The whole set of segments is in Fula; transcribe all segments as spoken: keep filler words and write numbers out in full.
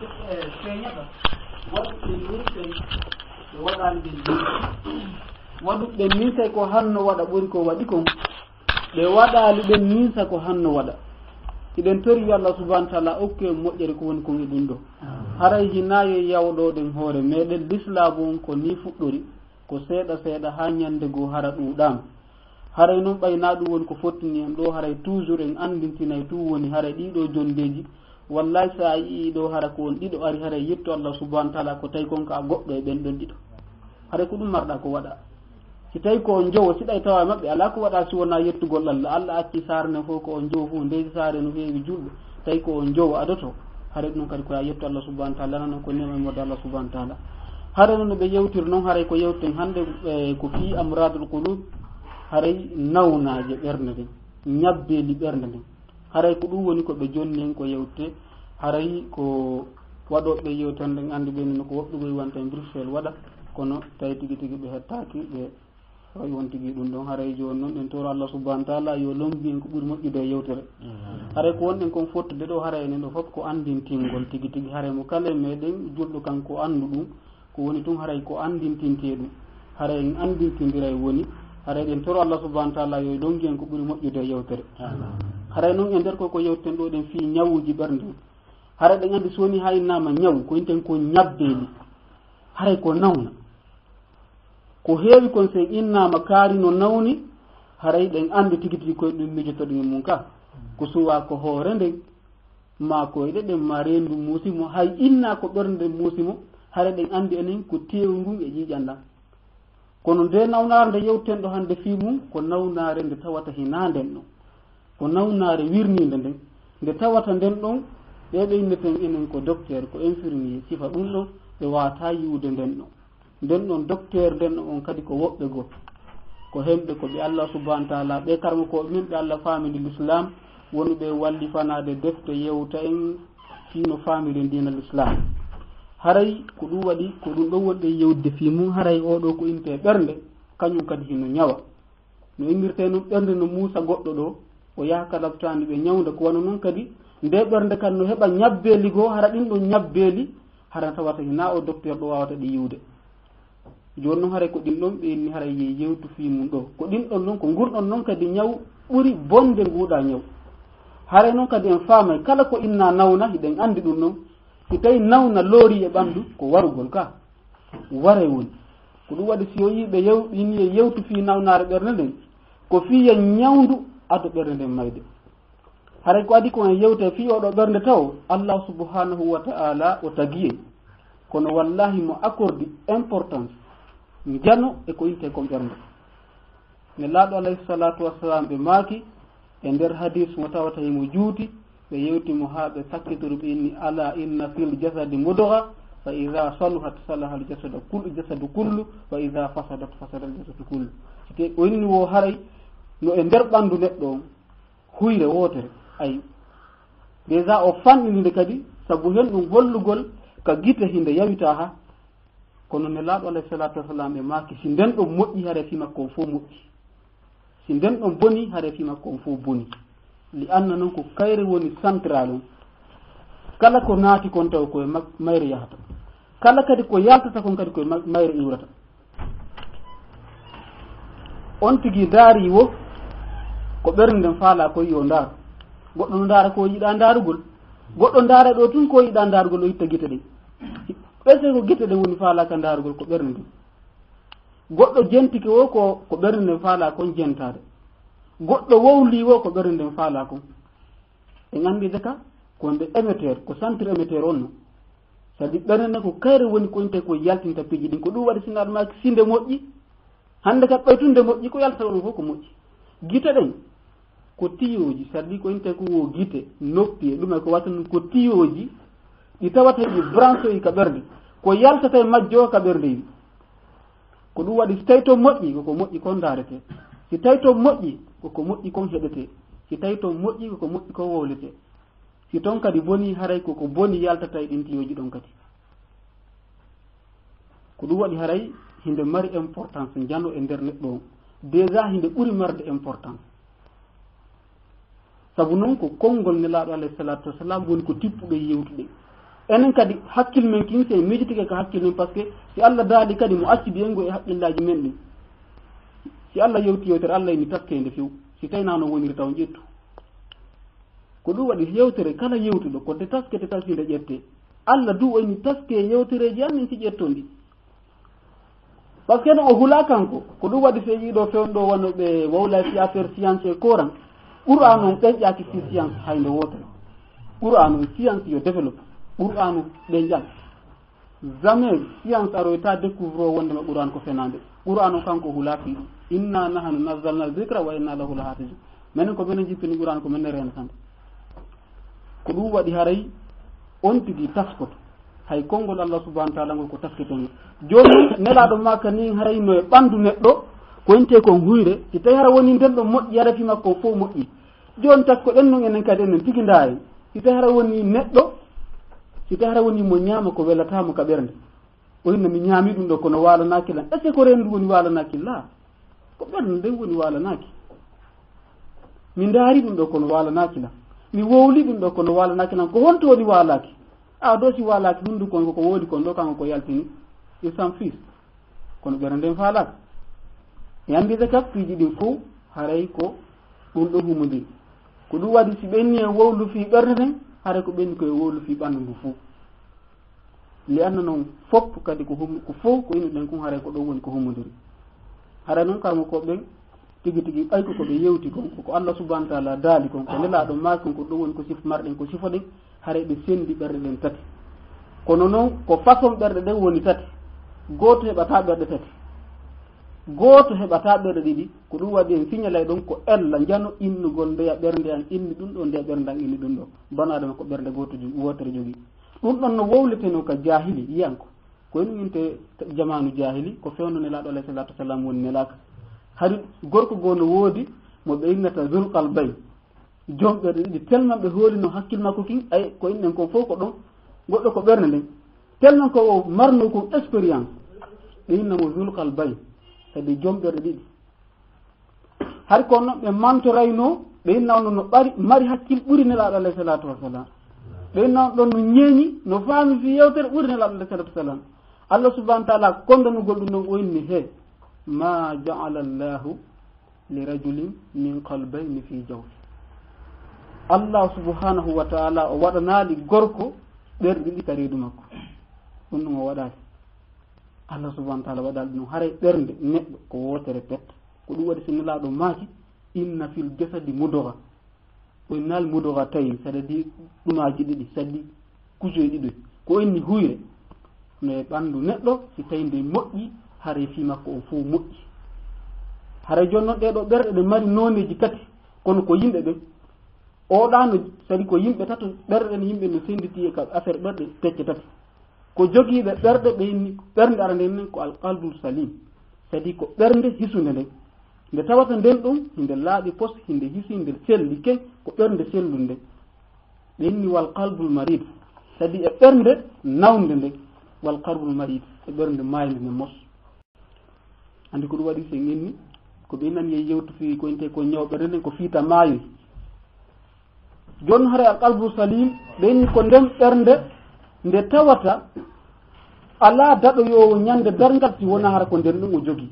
Feeñata, waɗuɓe minsay, ɓe waɗaali ɓen minsay. Waɗuɓe minsay ko hanno waɗa ɓuri ko waɗi kon. Ɓe waɗaali ɓen minsa ko hanno waɗa. Hiɗen tori yo Allah subhanahu wa taala okku en moƴƴere ko woni kon e ɗum ɗo. Haray hinaa yo yawɗoɗen hoore meɗen, lislaamu on ko ni fuɗɗori, ko seeɗa seeɗa haa ñande goo hara ɗuuɗaama. Haray non ɓay naa ɗum woni ko fottini en ɗo, haray toujours en anndintinay tun woni haray ɗii ɗoo jonndeeji. Wallahi, so a yi'ii ɗo hara ko on ɗiɗo ari, haray yettu Allah subhanahu wa taala ko tawi kon ka a goɗɗo e ɓen ɗon ɗiɗo. Haray ko ɗum marɗaa ko waɗaa. Si tawi ko on jowo, si ɗay tawa e maɓɓe alaa ko waɗaa si wonaa yettugol Allah. Allah acci saare nden fof ko on jowo fof, ndeydi saare no heewi julɓe. Tawi ko on jowo adoto, haray ɗum kadi ko yaa yettu Allah subhanahu wa taala, non ko neema e modde Allah subhanahu wa taala. Haray non no ɓe yewtiri non, haray ko yewten hannde, eh, ko fii amradul qulub, haray nawnaaje ɓernde nden, ñabbeeli ɓernde nden. Haray ko ɗum woni ko ɓe jonni en ko yewte, haray ko waɗooɓe yewtere nden anndi ɓen no ko woɗɗugol wonta e Bruxelles waɗa, kono tawi tigi tigi ɓe hettaaki, ɓe Fay won tigi ɗum ɗon, haray jooni non en toro Allah subhanahu wa taala yo longu en ko ɓuri moƴƴude e yewtere. Haray ko wonɗen kon fottude ɗo, haray enen ɗo fof ko anndintingol tigi tigi, haray mo kala e meɗen julɗo kanko anndu ɗum, ko woni tun haray ko anndintintee ɗum. Haray en anndintindiray woni, haray ɗen toro Allah subhanahu wa taala yo longu en ko ɓuri moƴƴude e yewtere. Haray non e nder ko ko yewten ɗo ɗen fii ñawuuji ɓernde. Haray ɗen anndi so woni haa innaama ñaw, ko inten ko ñabbeeli. Haray ko nawna. Ko heewi kon, so en innaama kaari no nawni, haray ɗen anndi tigi tigi koye ɗum mijotoɗen e mum ka. Ko suwaa ko hoore nden, maa koyɗe ɗen, maa reendu muusi mo, hay innaa ko ɓernde muusi mo, haray ɗen anndi enen ko teewu ngun e ƴiiƴan ɗan. Kono nde nawnaare nde yewten ɗo hannde fii mum, ko nawnaare nde tawata hinaa nden ɗon. Ko nawnaare wirniinde nden. Nde tawata nden ɗon, ɓee ɓe inneten enen ko docteur, ko infirmier, sifa ɗum ɗon, ɓe waawataa yi'ude nden ɗon. Nden ɗon docteur nden on kadi ko woɓɓe goo. Ko hemɓe ko ɓe Allah subhanahu wa taala, ɓe karmokooɓe men ɓe Allah faamini l'islam, wonuɓe wallifanaade defte yewta en fii no faamiren diina l'islam. Haray ko ɗum waɗi, ko ɗum ɗon wonɗen yewtude fii mum, haray oo ɗoo ko intee ɓernde, kañum kadi hino ñawa. No innirtee non ɓernde no muusa goɗɗo ɗoo, o yaha ka laptaani ɓe ñawnda, ko wano non kadi nde ɓernde kan no heɓa ñabbeeli goo, hara ɗin ɗon ñabbeeli, hara tawata hinaa o docteur ɗo waawata ɗi yi'ude. Jooni non haray ko ɗin ɗon ɓe inni haray ye yewtu fii mum ɗoo. Ko ɗin ɗon non, ko ngun ɗon non kadi ñaw ɓuri bonde nguuɗaa ñaw. Haray non kadi en faamay kala ko innaa nawna, hiɗen anndi ɗum non. Si tawi nawna loori e ɓanndu, ko warugol ka. Waray woni. Ko ɗum waɗi si o yii ɓe yew-, inni e yewtu fii nawnaare ɓernde nden, ko fii yo ñawndu ado ɓernde nden mayde. Haray ko adi ko en yewta fii oo ɗoo ɓernde tawo, Allah subhanahu wa ta'ala o tagi en. Kono wallahi mo accorde importance njano e ko intee kon ɓernde. Nelaaɗo alayhi salatu wassalam ɓe maaki e nder hadis mo tawata himo juuti, ɓe yewti mo haa ɓe sakkitori ɓe inni, "Ala inna fil jasadi mudgha, fa idha saluhat salaha al jasadu kullu, jasadu kullu, wa idha fasadat fasada al jasadu kullu." Te o inni wo haray no e nder ɓanndu neɗɗo on, huyre wootere. Ay, déjà o fanɗini nde kadi, sabu hen ɗum hollugol ka gite hinde yawita ha. Kono Nelaaɗo alayhi salatu wassalam ɓe maaki, si nden ɗon moƴƴi, hare fii makko on fof moƴƴi. Si nden ɗon boni, hare fii makko on fof boni. Li anna non ko kayre woni central on. Kala ko naati kon taw ko e ma-, mayre yahata. Kala kadi ko yaltata kon kadi ko e ma-, mayre iwrata. On tigi ndaari wo ko ɓernde nden faalaa kon yo ndaaru. Goɗɗo no ndaara ko yiɗaa ndaarugol. Goɗɗo ndaara ɗo tun ko yiɗaa ndaarugol, o itta gite ɗen. Ɓe sey ko gite ɗen woni faalaa ka ndaarugol, ko ɓernde nden. Goɗɗo jentike wo ko, ko ɓernde nden faalaa kon jentaade. Goɗɗo wowlii wo ko ɓernde nden faalaa kon. En anndi de ka, ko nde émetteur, ko centre émetteur on no. C'est-à-dire ɓernde nden ko kayre woni ko inte ko yaltinta piiji ɗin. Ko ɗum waɗi si Nelaaɗo maaki si nde moƴƴi. Hannde kadi ɓay tun nde moƴƴi, ko yaltata ɗum fof ko moƴƴi. Gite ɗen, ko tiyooji, c'est-à-dire ko inte ko wo gite, noppi e ɗum e ko wata ɗum ko tiyooji, ɗi tawata ɗi branche yi ka ɓernde. Ko yaltata e majjo o ka ɓernde yi. Ko ɗum waɗi si tawi to moƴƴi, ko ko moƴƴi kon ndaaretee. Si tawi to moƴƴi, ko ko moƴƴi kon heɗetee. Si tawi to moƴƴi, ko ko moƴƴi kon wowletee. Si ton kadi boni, haray ko ko boni yaltata e ɗin tiyooji ɗon kadi. Ko ɗum waɗi haray hinde mari importance njano e nder neɗɗo on. Déjà hinde ɓuri marde importance. Sabu non ko konngol Nelaaɗo alayhi salatu wassalam woni ko tippuɗo yewtude. Enen kadi hakkil men kin, si en miijitike ka hakkil men, parce que si Allah daali kadi mo acci biyengo e haqqillaaji men ɗin. Si Allah yewti yewtere, Allah ni taskee nde few. Si tawi na no woniri taw ƴettu. Ko ɗum waɗi yewtere kala yewtuɗo, ko nde taskete taskii nde ƴettee. Allah du o ni taskee yewtereeji an en si ƴetton ɗi. Parce que no o hula kanko, ko ɗum waɗi si yiɗo fewndo wano ɓe wawla si affaire science e Coran. Qur'an on ɓen ƴaaki si science hay nde wotere. Qur'an on science yo développe. Qur'an on ɓe jang. Jamais science aroyta découvre o wondema Qur'an ko fenande. Qur'an on kanko hula fi ɗum. Inna nahnu nazzalna dhikra wa inna lahu lahafizun. Menen ko menen jippini Qur'an ko menen rena sande. Ko ɗum waɗi haray on tigi taskoto. Hay konngol Allah subhanahu wa ta'ala ngol ko taskitongol. Jooni nelaaɗo maaka ni haray no e ɓanndu neɗɗo, ko wonte kon huyre, si tawi hara woni nden ɗon moƴƴi, hara fi makko fof moƴƴi. Jooni taskoɗen non enen kadi enen tigi ndaari. Si tawi hara woni neɗɗo, si tawi hara woni mo ñaama ko welataamo ka ɓernde. O inna mi ñaami ɗum ɗo kono waalanaaki lan. Est-ce que ko reendu woni waalanaaki? Laa. Ko ɓernde nden woni waalanaaki. Mi ndaari ɗum ɗo kono waalanaaki lan. Mi wowli ɗum ɗo kono waalanaaki lan. Ko honto woni waalaaki? A do si waalaaki hunduko on ko woodi kon ɗo kanko ko yaltini. Il s'en fiche. Kono ɓernde nden faalaaka. E anndide kak piiji ɗin fof haray ko ɗum ɗo humondiri. Ko ɗum waɗi si ɓenni e wowlu fii ɓernde nden, haray ko ɓenni ko e wowlu fii ɓanndu ndu fof. Li anna non fof kadi ko hum-, ko fof ko innuɗen kon haray ko ɗon woni ko humondiri. Haray non karmo ko ɓen tigi tigi ɓay ko ko ɓe yewti kon, ko, ko Allah subhanahu wa ta'ala daali kon, ko nelaaɗo maaki kon, ko ɗum woni ko sif-, marɗen ko sifoɗen, haray ɓe sendi ɓerɗe ɗen tati. Kono non ko façon ɓerɗe ɗen woni tati. Gooto heɓata ɓerɗe tati. Gooto heɓata ɓerɗe ɗiɗi, ko ɗum waɗi en signalay ɗon ko ella njano innugol ndeya ɓernde an inni ɗum ɗo, ndeya ɓernde an inni ɗum ɗo. Bano Adama ko ɓernde gooto jo-, wootere jogii. Ɗum ɗon no wowleteno ka jaahili yiyanko. Ko en min te jamaanu jaahili, ko fewndo nelaaɗo alayhi salatu wasalam woni nelaaka. Hari gorko goo no woodi mo ɓe innata Zul Qalbayn. Jom ɓerɗe ɗiɗi, tellement ɓe hoolino hakkil makko kin, ay, ko inɗen kon fof ko ɗon, goɗɗo ko ɓernde nden. Tellement ko o marno kon expérience, ɓe inna mo Zul Qalbayn, kadi jom ɓerɗe ɗiɗi. Hari kono ɓe mantorayno, ɓe inna on no ɓari, mari hakkil ɓuri nelaaɗo alayhi salatu wasalam. Ɓe inna on ɗon no ñeeñi, no faami fi yewtere ɓuri nelaaɗo alayhi salatu wasalam. Allah subhanahu wa ta'ala kondanugol ɗum ɗon o inni he, ma ja'ala Allahu li rajulin min qalbayni fi jawfi. Allah subhanahu wa ta'ala o waɗanaali gorko ɓerɗe ɗiɗi ka reedu makko. Ɗum ɗum o waɗaali. Allah subhanahu wa ta'ala waɗaali ɗum. Haray ɓernde neɗɗo ko wootere pet. Ko ɗum waɗi si nelaaɗo maaki, inna fil jasadi mudgha. O innaali mudghatayn, c'est-à-dire ɗumaaji ɗiɗi, c'est-à-dire kujoy ɗiɗoy. Ko inni huyre. No e ɓanndu neɗɗo, si tawi nde moƴƴi, haray fii makko on fof moƴƴi. Haray jooni noon ɗee ɗoo ɓerɗe ɗe mari nooneeji tati, kono ko yimɓe ɓen. Oɗaano, c'est-à-dire ko yimɓe tato, ɓerɗe ɗen yimɓe no sennditi e ka affaire ɓerɗe pecce tati. Ko jogiiɓe ɓerɗe ɓe inni, ɓernde arande nden ko al qalbul salim, c'est-à-dire ko ɓernde hisunde nden. Nde tawata nden ɗum, hinde laaɓi pos, hinde hisi, nde selli ken, ko ɓernde sellunde nden. Ɓe inni wal qalbul marid, c'est-à-dire e ɓernde nawnde nden, wal qalbul marid, e ɓernde maaynde nden mos. Anndi ko ɗum waɗi si en inni, ko ɓe innani e yewtu fii ko inte ko ñaw ɓernde nden, ko fiita maayoy. Jooni hara al qalbu salim, ɓen ko nden ɓernde nde tawata alaa daɗoyoowo ñande darngal si wonaa hara ko nden ɗum o jogii.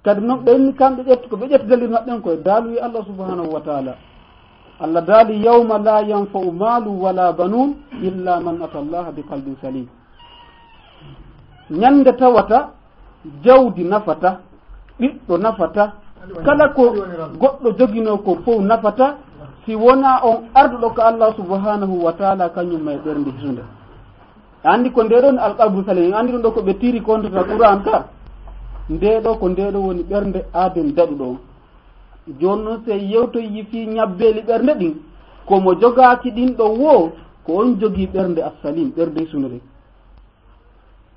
Kadi noon ɓen kamɓe ƴetti, ko ɓe ƴetti dalil maɓɓen ko e daaluye Allah subhanahu wa ta'ala. Allah daali, "Yawma la yanfa'u malu wala banun illa man ata Allah bi qalbin salim." Ñande tawata jawdi nafata, ɓiɗɗo nafata, kala ko goɗɗo joginoo ko fof nafata, si wonaa on arduɗo ko Allah subhanahu wa ta'ala kañum ma e ɓernde hisunde. A anndi ko ndee ɗoon alqalbu salim, en anndi ɗum ɗo ko ɓe tiri contre ta Qur'an ka. Ndee ɗo ko ndee ɗo woni ɓernde aaden daɗuɗo on. Jooni noon, si en yewtoyi fii ñabbeeli ɓernde ɗin, ko mo jogaaki ɗin ɗo woo, ko on jogii ɓernde assalim, ɓernde hisunde nden.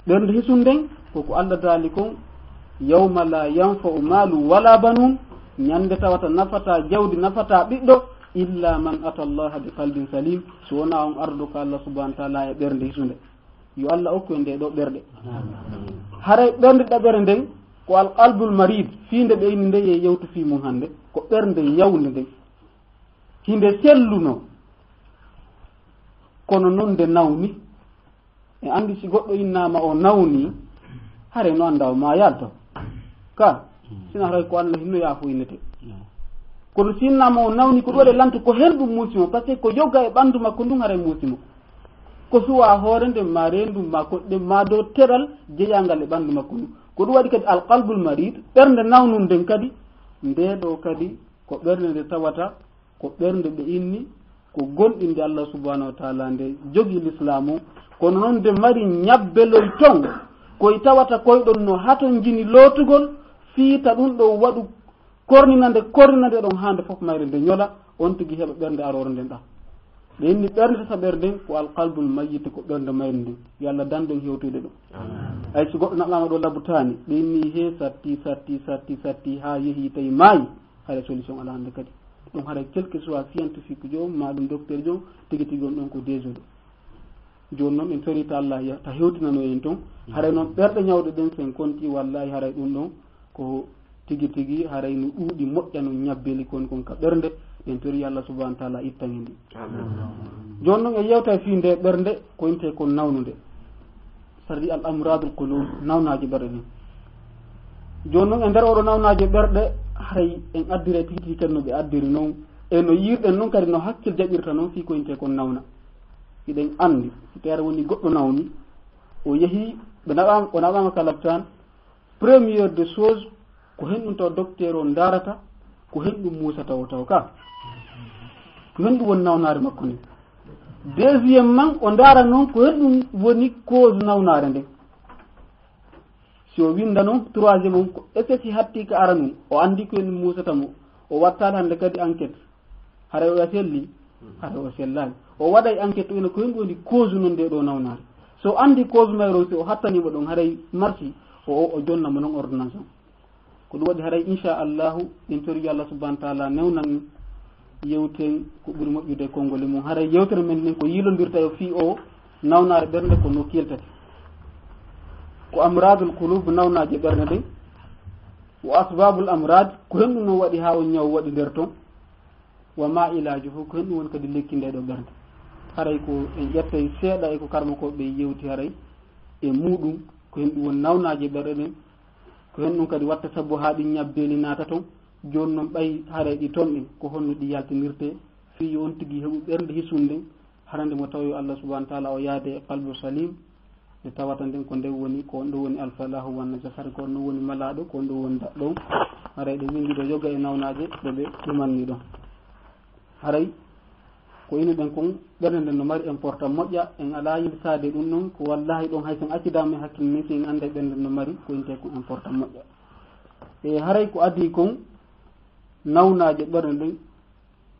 Ɓernde hisunde nden, ko ko Allah daali kon, "Yawma la yanfa'u malu wala banun", ñande tawata nafata jawdi, nafata ɓiɗɗo, "illa man ata Allah bi qalbin salim", si wonaa on arduɗo ka Allah subhanahu wa ta'ala e ɓernde hisunde. Yo Allah okku en ndee ɗo ɓerɗe. Haray ɓernde ɗaɓere nden ko al qalbul marid, fii nde ɓe inni nde e yewtu fii mum hannde, ko ɓernde ñawnde nden. Hinde selluno, kono non nde nawni, En anndi si goɗɗo innaama o nawni, hare no annda o ma yalto. Ka, sina haray ko Allah hinno yaafu innete. Kono si innaama o nawni, ko ɗuwaɗe lanto ko hen ɗum muusi mo, parce que ko yoga e ɓanndu makko ndun haray muusi mo. Ko suwa hoore nden ma reendu ma koɗɗe ma dow teral jeyangal e ɓanndu makko ndun. Ko ɗum waɗi kadi alqalbul marid, ɓernde nawnun nden kadi, nde ɗo kadi ko ɓernde nde tawata ko ɓernde ɓe inni ko gonɗinde Allah subhanahu wa taala nde jogi lislaamu. Kono noon nde mari ñabbeloy ton koy tawata koy ɗon no hatonjini lootugol fiita ɗum ɗo waɗu korninande korninande ɗon haa nde fof mayre nde ñola on tigi heɓa ɓernde aroore nden ɗa. Ɓe inni ɓernde tata ɓernde nden ko alqalbul mayyit, ko ɓernde mayre nden. Yo Allah dandu en hewtoyde ɗum. Ay so goɗɗo naɓaama ɗo labutaani ɓe inni he satti satti satti satti haa yehi tawi maayi. Haray solution alaa hannde kadi. Ɗum haray quel que soit scientifique jo ma ɗum docteur jo tigi tigi on ɗon ko désolé. Jooni noon en torita Allah ya ta hewtinano en toon. Haray noon ɓerɗe ñawɗe ɗen sen konti wallahi haray ɗum ɗon ko tigi tigi haray no ɗuuɗi moƴƴa no ñabbeli kon kon ka ɓernde. En tori Allah subhanahu wa taala ittan en ɗi. Jooni noon en yewta fii nde ɓernde ko inte kon nawnude. Sardi al amradul qulub, nawnaaji ɓerɗe ɗen. Jooni noon e nder oɗo nawnaaji ɓerɗe, haray en addire tigi tigi kadi no ɓe addiri noon. E no yiirɗen noon kadi no hakkil jaɓirta noon fii ko inte kon nawna. Hiɗen anndi, si tawi aɗa woni goɗɗo nawni, o yehi, ɓe naɓaama, o naɓaama ka laptaan, première de chose, ko hen ɗum taw docteur o ndaarata, ko hen ɗum muusata o taw ka. Ko hen ɗum woni nawnaare makko nden. Deuxième man, o ndaara noon ko hen ɗum woni cause nawnaare nden. Si o winda noon, troisième on, ko est-ce que si hatti ka ara noon, o anndi ko hen ɗum muusata mo, o wattaali hannde kadi enquête. Haray o selli, haray o sellaali. O waɗay enquête, o ina ko hen ɗum woni cause noon nde ɗo nawnaare. So o anndi cause mayre on, si o hattaniima ɗon, haray marsi, o, o, o jonna mo noon ordonnance on. Ko ɗum waɗi haray, inchallahu, en tori Allah subhanahu wa taala newnan yewten ko ɓuri moƴƴude e konngole mum. Haray yewtere men nden ko yiilondirta e fii o nawnaare ɓernde ko no keltati. Ko amradul qulub, nawnaaje ɓernde ɗen. Wa asbabul amrad, ko hen ɗum no waɗi haa on ñaw waɗi nder ton. Wa ma ilajuhu, ko hen ɗum woni kadi lekki nde ɗo ɓernde. Haray ko en ƴettay seeɗa e ko karmokooɓe yewti haray e muɗum, ko hen ɗum woni nawnaaje ɓerɗe ɗen. Ko hen ɗum kadi watta sabu haa ɗin ñabbeeli naata ton. Jooni noon ɓay haray ɗi ton ɗin, ko honno ɗi yaltinirtee? Fii yo on tigi heɓu ɓernde hisunde, harande mo tawa yo Allah subhanahu wa taala o yaade e qalbu salim, nde tawata nden ko nden woni, ko on ɗo woni alfalahu wan najah, haray ko on ɗo woni malaaɗo, ko on ɗo woni daɗɗo. Haray ɗe winndi ɗo yoga e nawnaaje ɗe ɓe ɗumanni ɗon. Haray ko ino ɗen kon ɓernde nden no mari important moƴƴa, en alaa yiltaade ɗum ɗon, ko wallahi ɗon hay sen accidaama e hakkille men, si en annday ɓernde nden no mari ko inte kon important moƴƴa. E haray ko adii kon nawnaaje ɓernde nden,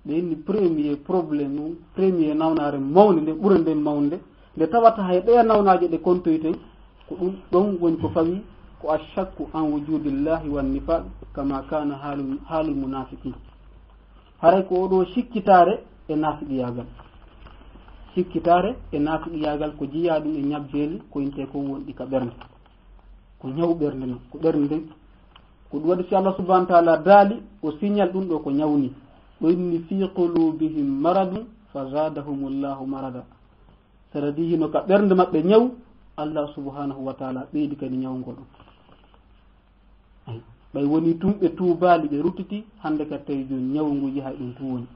ɓe inni premier problème on, premier nawnaare mawnde nde ɓura nden mawnde, nde tawata hay ɗeya nawnaaje ɗe kontoyten, ko ɗum ɗon woni ko fawi ko ashakku an wujudillahi wan nifaq, kama kana haalul, haalul munafiqin. Haray ko oɗo sikkitaare e naafiqiyaagal. Sikkitaare e naafiqiyaagal ko jeyaa ɗum e ñabbeeli ko inte kon wonɗi ka ɓernde. Ko ñaw ɓernde non, ko ɓernde nden. Ko ɗum waɗi si Allah subhanahu wa taala daali, o signal ɗum ɗo ko ñawni. O inni fi qulubihim maradun fa zadahumullahu marada. Saradi hino ka ɓernde maɓɓe ñaw, Allah subhanahu wa taala ɓeydi kadi ñaw ngo ɗon. Ay, ɓay woni tun ɓe tuubaali, ɓe ruttiti, hannde ka tawi jooni ñaw ngu yahay ɗum tun woni.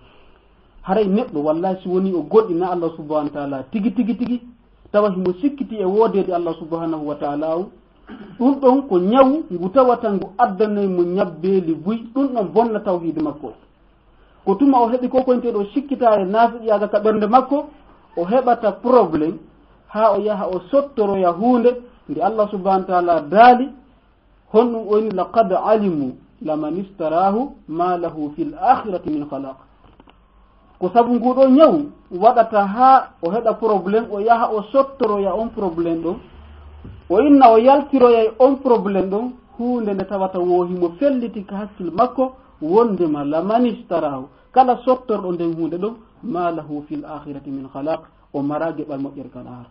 Haray neɗɗo, wallahi, si woni o goɗɗina Allah subhanahu wa taala tigi, tigi, tigi, tawa himo sikkiti e woodeede Allah subhanahu wa taala on, ɗum ɗon ko ñaw ngu tawata ngu addanay mo ñabbeeli buy, ɗum ɗon bonna tawhiid makko. Ko tuma o heɓi ko koynteɗo sikkitaare naafiqiyaagal ka ɓernde makko, o heɓata problème haa o yaha o sottoroya huunde nde Allah subhanahu wa taala daali, honɗum o inni, laqad alimu laman ishtarahu ma lahu fil akhirati min khalaq. Ko sabu ngu ɗo ñaw waɗata haa o heɓa problème, o yaha o sottoroya on problème ɗon, o inna o yaltiroyay on problème ɗon, huunde nde tawata wo himo felliti ka hakkil makko, wondema laman ishtarahu, kala sottorɗo nden huunde ɗon, ma lahu fil akhirati min khalaq, o mara geɓal moƴƴere ka laara.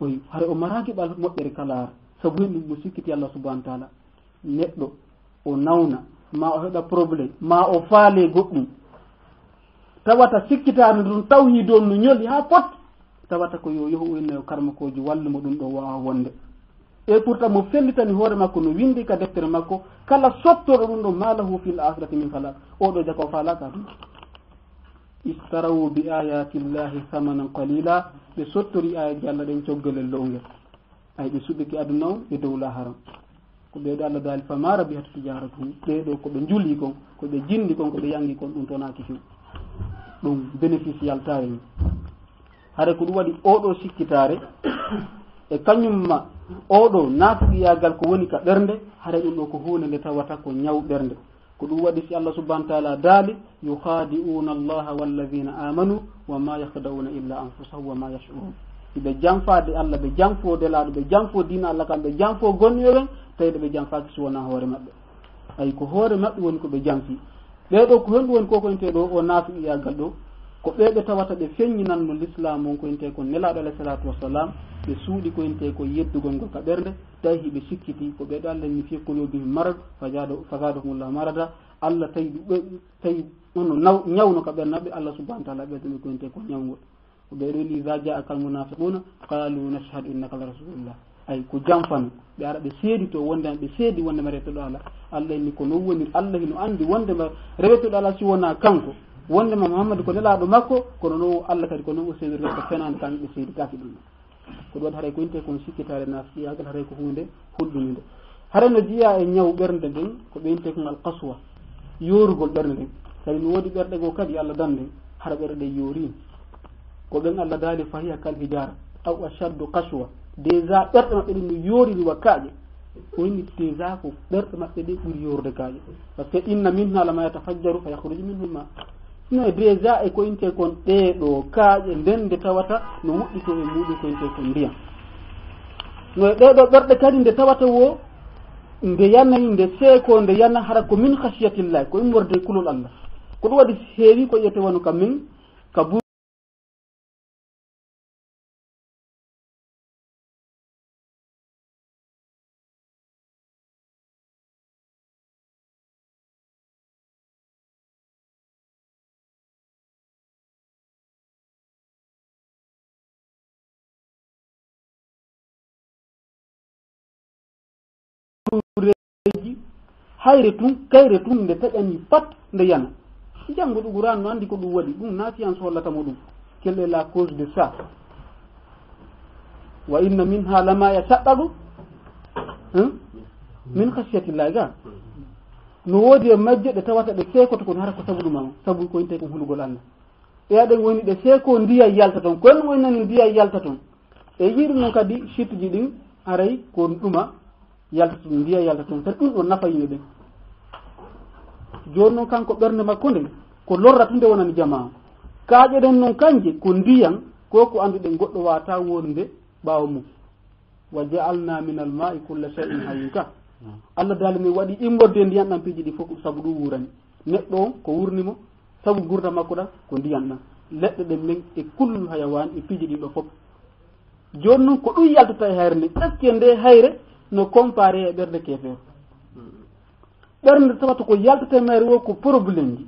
Oy, hara o mara geɓal moƴƴere ka laara, sabu hen ɗum mo sikkiti Allah subhanahu wa taala. Neɗɗo o nawna, ma o heɓa problème, ma o faale goɗɗum. Tawata sikkitaare ndun tawhiid on no ñoli haa fot. tawata ko yo yohu o inna yo karmakoojo wallu mo ɗum ɗo waawa wonde. E pourtant mo fellitani hoore makko no winndi ka deftere makko, kala sottoɗo ɗum ɗo, ma lahu fil akhirati min khalaq, o ɗo jako faalaka ɗum. Istaraw bi ayati llahi thamanan qalila, ɓe sottori ayaji Allah ɗen coggalel lo'ungel. Ay, ɓe suɓike aduna on e dow laharan. Ko ɓeeɗo Allah daali, fama rabihat tijaratuhum, ɓeeɗo ko ɓe njuli kon, ko ɓe jindi kon, ko ɓe yangi kon, ɗum tonaaki few. Ɗum bénéfice yaltaare ni. Hare ko ɗum waɗi oɗo sikkitaare, e kañum ma oɗo naafiqiyaagal ko woni ka ɓernde, hare ɗum ɗo ko huunde nde tawata ko ñaw ɓernde. Ko ɗum waɗi si Allah subhanahu wa ta'ala daali, yukhadi'una Allaha walladhina amanu wa ma yakhda'una illa anfusahum wa ma yash'urun. Ɓe janfaade Allah, ɓe janfo Nelaaɗo, ɓe janfo diina Allah kan, ɓe janfo gonnoɓe ɓen, tawi ɓe janfaaki si wonaa hoore maɓɓe. Ay, ko hoore maɓɓe woni ko ɓe janfi. Ɓee ɗo ko honɗum woni ko ko intee ɗo o naafiqiyaagal ɗo? Ko ɓee ɓe tawata ɓe feññinanno lislaam on ko intee ko Nelaaɗo alayhi salatu wassalam, ɓe suuɗi ko intee ko yeddugol ngol ka ɓernde, tawi hiɓe sikkiti ko ɓee ɗo Allah inni fi qulubihim marad, fazada-, fazadahumullahu marada, Allah tawi ɗum ɓe, tawi on no naw-, ñawno ka ɓernde maɓɓe, Allah subhanahu wa ta'ala ɓeyda ɓe ko intee ko ñawngol. Ko ɓee ɗo ni, iza ja'aka al munafiquna qalu nashhadu innaka la rasulullah. Ay, ko janfano, ɓe ara ɓe seedito wonde, ɓe seedi wonde ma rewtoɗo Allah. Allah inni ko non woni, Allah hino andi wonde ma rewtoɗo Allah si wonaa kanko. Wonde ma Muhammad ko Nelaaɗo makko, kono non Allah kadi ko non o seedirta ko fenaande kan ɓe seeditaaki ɗum. Ko ɗum waɗi haray ko intee kon sikkitaare naafiqiyaagal, haray ko huunde hulɓininde. Haray no jeyaa e ñaw ɓernde nden, ko ɓe intee kon al qaswa, yoorugol ɓernde nden. Kadi no woodi ɓerɗe goo kadi Allah dande, hara ɓerɗe ɗe yoori. Ko ɓen Allah daali, fa hiya kal hijara, aw ashaddu qaswa. Déjà ɓerɗe maɓɓe ɗen no yooriri wa kaaƴe. O inni déjà ko ɓerɗe maɓɓe ɗe ɓuri yoorde kaaƴe. Parce que inna minha lama yatafajjaru fa yakhruju minhu al ma. No déjà e ko intee kon ɗee ɗoo kaaƴe nden nde tawata no wuɗɗitoo e muuɗum ko intee kon ndiyam. No e ɗee ɗoo ɓerɗe kadi nde tawata wo nde yanay, nde seekoo, nde yana hara ko min khashiyatillahi, ko immorde e kulol Allah. Ko ɗum waɗi heewi ko ƴettee wano ka min, ka bu- Reji, hayre tun, kayre tun, nde taƴani pat, nde yana. Janngo ɗo Qur'an no anndi ko ɗum waɗi, ɗum na science hollata mo ɗum. Quelle est la cause de ça? Wa inna minha lama yashaqqaqu, hein? Min khashiyatillahi ga. No woodi e majje ɗe tawata ɗe seekoto kono hara ko sabu ɗum on, sabu ko intee ko hulugol Allah. E aɗen woni ɗe seekoo ndiyam yalta ton, ko en woni nani ndiyam yalta ton. E yiɗi non kadi sittuji ɗin, haray ko ɗuma yalta ton, ndiyam yalta ton, kadi ɗum ɗon nafa yimɓe ɓen. Jooni non kanko ɓernde makko nden, ko lorra tun nde wonani jamaa. Kaaƴe ɗen non kanje, ko ndiyam, ko ko annduɗen goɗɗo waata wonde ɓaawo mum. Wa ja'alna minal ma'i kulla shay'in hayyin ka. Allah daali min waɗi immorde ndiyam ɗam piiji ɗi fof sabu ɗum wuurani. Neɗɗo on ko wuurni mo, sabu ngurdam makko ɗam ko ndiyam ɗam. Leɗɗe ɗen men e kullu hayawaan e piiji ɗin ɗo fof. Jooni non ko ɗum yaltata e hayre nde. Est-ce que nde hayre no comparé e ɓernde keefeero? Ɓernde tawata ko yaltata e mayre wo ko problème ji.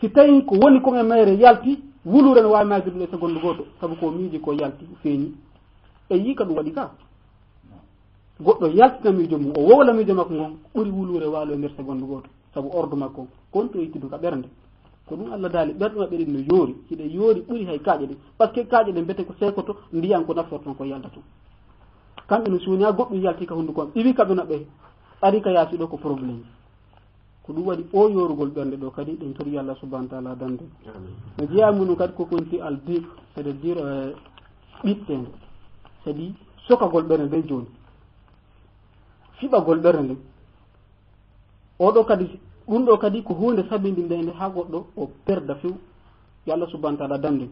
Si tawi ko woni kon e mayre yalti, wuluure no waawi mayde ɗum e seconde gooto, sabu ko miiji ko yalti, feeñi. E yii ka ɗum waɗi ka. Goɗɗo yaltina miijo mum, o wowla miijo makko ngon, ɓuri wuluure waalo e nder seconde gooto, sabu ordre makko, kon to ittudu ka ɓernde. Ko ɗum Allah daali, ɓerɗe maɓɓe ɗen no yoori, hiɗe yoori ɓuri hay kaaƴe ɗen. Parce que kaaƴe ɗen mbete ko seekoto, ndiyan ko naftorton ko yalta ton. Kamɓe no suuni, haa goɗɗum yalti ka hunnduko am, iwi ka ɓe naɓɓe, ari ka yaasi ɗo ko problème. Ko ɗum waɗi o yoorugol ɓernde ɗo kadi, ɗen tori Allah subhanahu wa ta'ala dande. Amin. No jeyaa mum kadi ko konti al diq, c'est-à-dire, euh, ɓiɗɗeende. C'est-à-dire sokagol ɓernde nden jooni. Fiɓagol ɓernde nden. Oɗo kadi, ɗum ɗo kadi ko huunde sabindinnde haa goɗɗo o perda few. Yo Allah subhanahu wa ta'ala dande.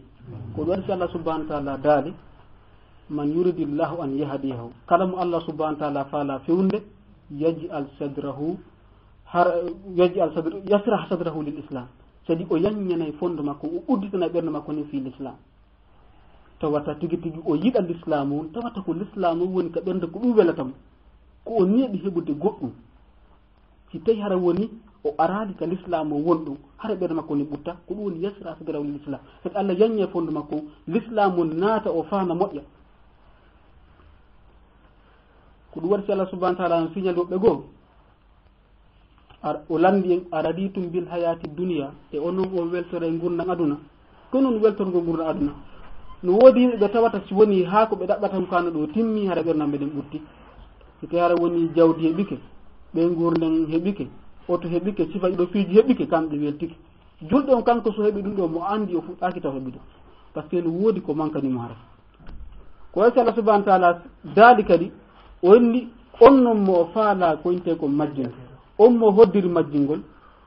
Ko ɗum waɗi si Allah subhanahu wa ta'ala daali, man yuridillahu an yahdiyahu. Kala mo Allah subhanahu wa ta'ala faala fewnde, yaj'al sadrahu har-, yaj'al sadr-, yashrah sadrahu lil Islam. C'est-à-dire o yanñanay fondo makko, o udditanay ɓernde makko nden fii l'Islam. Tawata tigi tigi o yiɗa l'Islam on, tawata ko l'Islam on woni ka ɓernde ko ɗum welata mo. Ko o neeɓi heɓude goɗɗum. Si tawi hara woni O araali ka lislaam o won ɗum, hara ɓernde makko ni ɓutta, ko ɗum woni yasra sadrahu lil islam. Kadi Allah yaññe fondo makko, lislaam o naata, o faama moƴƴa. Ko ɗum waɗi si Allah subhanahu wa ta'ala no signali woɓɓe goo. Ar-, o lanndi en, "Araditum bil hayati dunya", e onon on weltore e ngurndan aduna. Ko non weltorgol ngurndan aduna. No woodi yimɓe ɓe tawata si woni haa ko ɓe ɗaɓɓata ɗum kaano ɗo timmi, hara ɓernde maɓɓe nden ɓutti. Si tawi hara woni jawdi heɓike, ɓe ngurndan heɓike, oto heɓike, sifa ɗo piiji heɓike, kamɓe weltike. Julɗo on kanko so heɓi ɗum ɗo, mo anndi o fuɗɗaaki taw heɓude. Parce que no woodi ko mankani mo hara. Ko wayi si Allah subhanahu wa ta'ala daali kadi, o inni, on non mo o faala ko inte ko majjin, on mo hoddiri majjingol,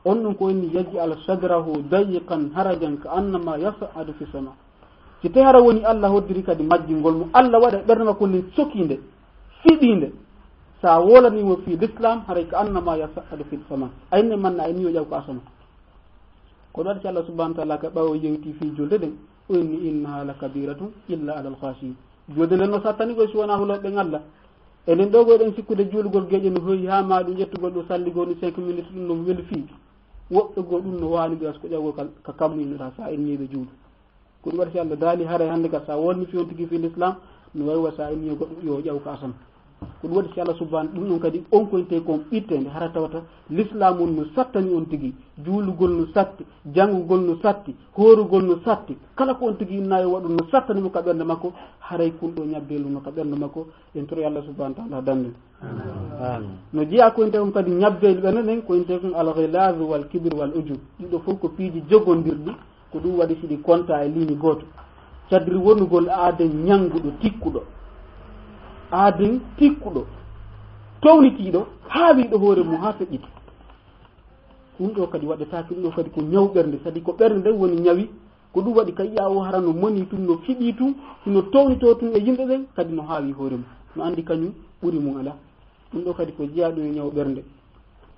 on non ko inni yaj'al sadrahu dayiqan harajan ka annama yas'adu fi sama. Si tawi hara woni Allah hoddiri kadi majjingol mo, Allah waɗa ɓernde makko nden sokiinde, fiɓiinde, sa wolani mo fii l'islam, haray ka annama yas'adu fi sama. Aynde manna, ay ni o ƴaw ko asama. Ko ɗum waɗi si Allah subhanahu wa ta'ala ka ɓaawo yewti fii julde ɗen, o inni, "Innaha la kabiratun illa alal khashiin." Julde nden no sattani koy si wonaa hulooɓe ɓen Allah. Enen ɗo goo ɗen sikkude juulugol geeƴe no hoyi haa ma ɗum ƴettugol ɗo salli goo ni cinq minutes ɗum no weli fii. Woɓɓe goo ɗum no waani ɓe as ko ƴawgol ka, ka kammu innuɗaa sa inni ɓe juulu. Ko ɗum waɗi si Allah daali haray hannde ka sa wonni fii on tigi fii l'islam, no wayi wa sa inni yo goɗɗo yo ƴaw ka asama. Ko ɗum waɗi si Allah subhanahu ɗum ɗon kadi on ko inte kon ɓitte nde hara tawata l'islam on no sattani on tigi, juulugol no satti, janngugol no satti, hoorugol no satti, kala ko on tigi inna yo waɗu no sattani mo ka ɓernde makko, haray kun ɗo ñabbeelu no ka ɓernde makko, en toro Allah subhanahu wa ta'ala dande. Amin. No jeyaa ko inte kon kadi ñabbeelu ɓernde nden ko inte kon al-ghilaz wal kibr wal ujub. Ɗiɗo fof ko piiji jogondirɗi. Ko ɗum waɗi si ɗi konta e ligne gooto. Cadri wonugol aaden ñannguɗo, tikkuɗo. Aaden tikkuɗo, townitiiɗo, haawiiɗo hoore mum haa feƴƴiti. Ɗum ɗo kadi waɗetaake, ɗum ɗo kadi ko ñaw ɓernde, c'est-à-dire ko ɓernde nden woni ñawi. Ko ɗum waɗi ka yiya o hara no moni tun, no fiɓii tun, hino townitoo tun e yimɓe ɓen, kadi no haawi hoore mum. No anndi kañum ɓuri mum alaa. Ɗum ɗo kadi ko jeyaa ɗum e ñaw ɓernde.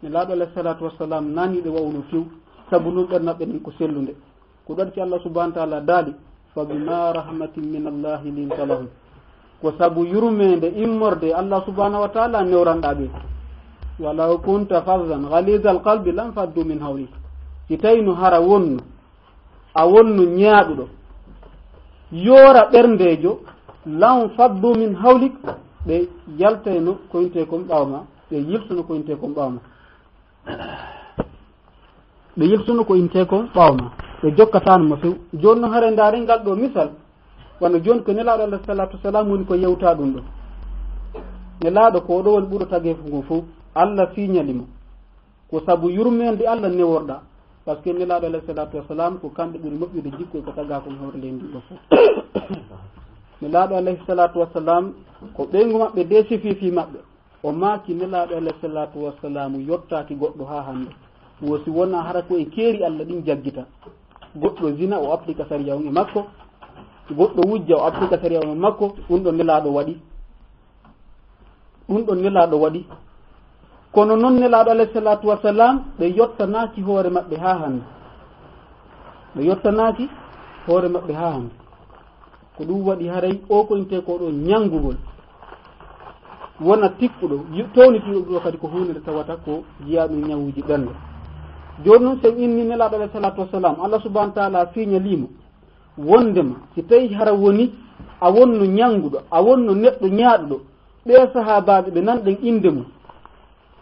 Nelaaɗo alayhi salatu wassalam nani ɓe wawno few, sabu non ɓernde maɓɓe nden ko sellunde. Ko ɗum waɗi si Allah subhanahu wa ta'ala daali, "Fa bima rahmatin min Allahi linta lahum." Ko sabu yurmeende immorde Allah subhanahu wa ta'ala newranɗaa ɓe. "Walaw kunta fazzan ghalizal qalbi lam faddu min hawlik." Si tawi no hara wonno, a wonno ñaaɗuɗo, yoora ɓerndeejo, lam faddu min hawlik, ɓe yaltayno ko inte kon ɓaawo ma, ɓe yiltono ko inte kon ɓaawo ma. Ɓe yiltuno ko intee kon ɓaawo ma. Ɓe jokkataano mo few. Jooni non haray ndaaren ngal ɗoo misal. Wano jooni ko Nelaaɗo alayhi salaatu wa salaam woni ko yewtaa ɗum ɗoo. Nelaaɗo ko o ɗoo woni ɓuro tageefu ngun fow. Allah siñali mo. Ko sabu yurmeende Allah neworɗaa. Parce que Nelaaɗo alayhi salaatu wa salaam ko kamɓe ɓuri moƴƴude jikku e ko tagaa kon hoore leydi ndin ɗoo fow. Nelaaɗo alayhi salaatu wa salaam ko ɓeyngu maɓɓe de sifi fii maɓɓe. O maaki Nelaaɗo alayhi salaatu wa salaamu yottaaki goɗɗo haa hannde. Wo si wonaa hara ko e keeri Allah ɗin jaggita. Goɗɗo zina o applika sariya on e makko. Goɗɗo wujja o applika sariya on e makko. Ɗum ɗon Nelaaɗo waɗi. Ɗum ɗon Nelaaɗo waɗi. Kono non Nelaaɗo alayhi salaatu wa salaam ɓe yottanaaki hoore maɓɓe haa hannde. Ɓe yottanaaki hoore maɓɓe haa hannde. Ko ɗum waɗi haray o ko intee ko ɗoo ñanngugol. Wona tikkuɗo, yu-, townitiiɗo ɗoo kadi ko huunde nde tawata ko jeyaaɗum ñawuuji ɓernde. Jooni non, sen inni Nelaaɗo alayhi salaatu wa salaam, Allah subhanahu wa ta'ala fiiñalii mo. Wonndema, si tawii hara woni a wonno ñannguɗo, a wonno neɗɗo ñaaɗuɗo, ɓee sahaabaaɓe ɓe nanɗen innde mum.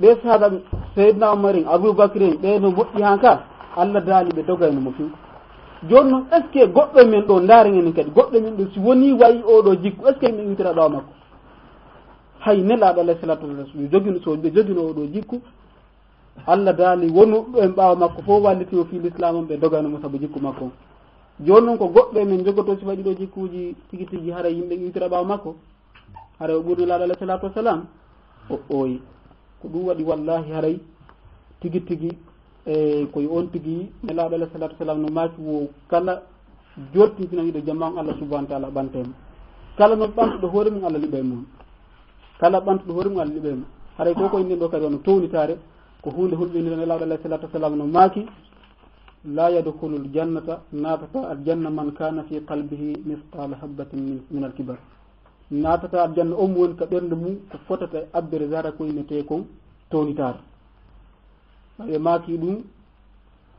Ɓee sahaaba, Seydina Umar en, Abu Bakr en, ɓee no moƴƴi han ka, Allah daali ɓe dogayno mo few. Jooni non, est-ce que goɗɗo e men ɗoo, ndaaren enen kadi, goɗɗo e men ɗoo, si wonii wayi oo ɗoo jikku, est-ce que yimɓe iwtira ɓaawo makko? Hay Nelaaɗo alayhi salaatu wa salaam, so ɓe jogino, so ɓe jogino oo ɗoo jikku, Allah daali wonuɓe en ɓaawo makko fow wallitino fii lislaam on, ɓe dogayno mo sabu jikku makko on. Jooni non, ko goɗɗo e men jogotoo sifa ɗii ɗoo jikkuuji tigi tigi, haray yimɓe iwtira ɓaawo makko? Haray o ɓuri Nelaaɗo alayhi salaatu wa salaam? O ooyi. Ko ɗum waɗi wallaahi haray tigi tigi, e, ko yo on tigi Nelaaɗo alayhi salaatu wa salaam no maaki wo kala jortintinaniiɗo jamaa on Allah subhanahu wa ta'ala ɓantay mo. Kala non ɓantuɗo hoore mum Allah liɓay mo. Kala ɓantuɗo hoore mum Allah liɓay mo. Haray ko ko innden ɗoo kadi wano townitaare, ko huunde hulɓinire Nelaaɗo alayhi salaatu wa salaam no maaki, "La yadkhulul jannata, naatata aljanna man kana fi qalbihi mithqala habbatin min, min al-kibar." Naatata aljanna on mo woni ka ɓernde mum ko fotata e abbere zara ko innetee kon townitaare. Ɓe maaki ɗum,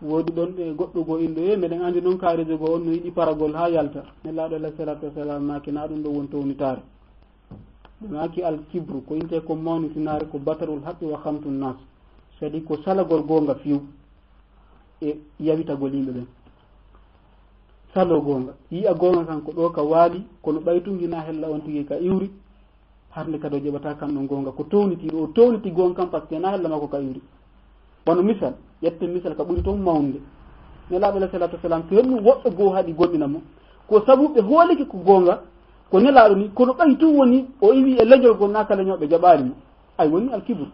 woodi ɗon e goɗɗo goo inɗo, e meɗen anndi noon kaareejo goo on no yiɗi paragol haa yalta. Nelaaɗo alayhi salaatu wasalaam maaki, naa ɗum ɗo woni townitaare. Ɓe maaki, al kibru, ko inte ko mawnitinaare, ko batarul haqqi wa khamtun nas. Sadi ko salagol goonga fiw e yawitagol yimɓe ɓen. Salo goonga. Yi'a goonga kan ko ɗo ka waali, kono ɓay tun hinaa hella on tigi ka iwri, harnde kadi o jaɓataa kan ɗon goonga. Ko towniti, o towniti goonga kan, parce que hinaa hella makko ka iwri. Wano misal, ƴetten misal ka ɓuri toon mawnde. Nelaaɗo alayhi salaatu wasalaam, so hennu woɓɓe goo haɗi gomɗina mo. Ko sabu ɓe hoolike ko goonga, ko Nelaaɗo ni, kono ɓay tun woni, o iwi e leñol gol, naa ka leñol ɓe jaɓaali mo. Ay, woni alkibru.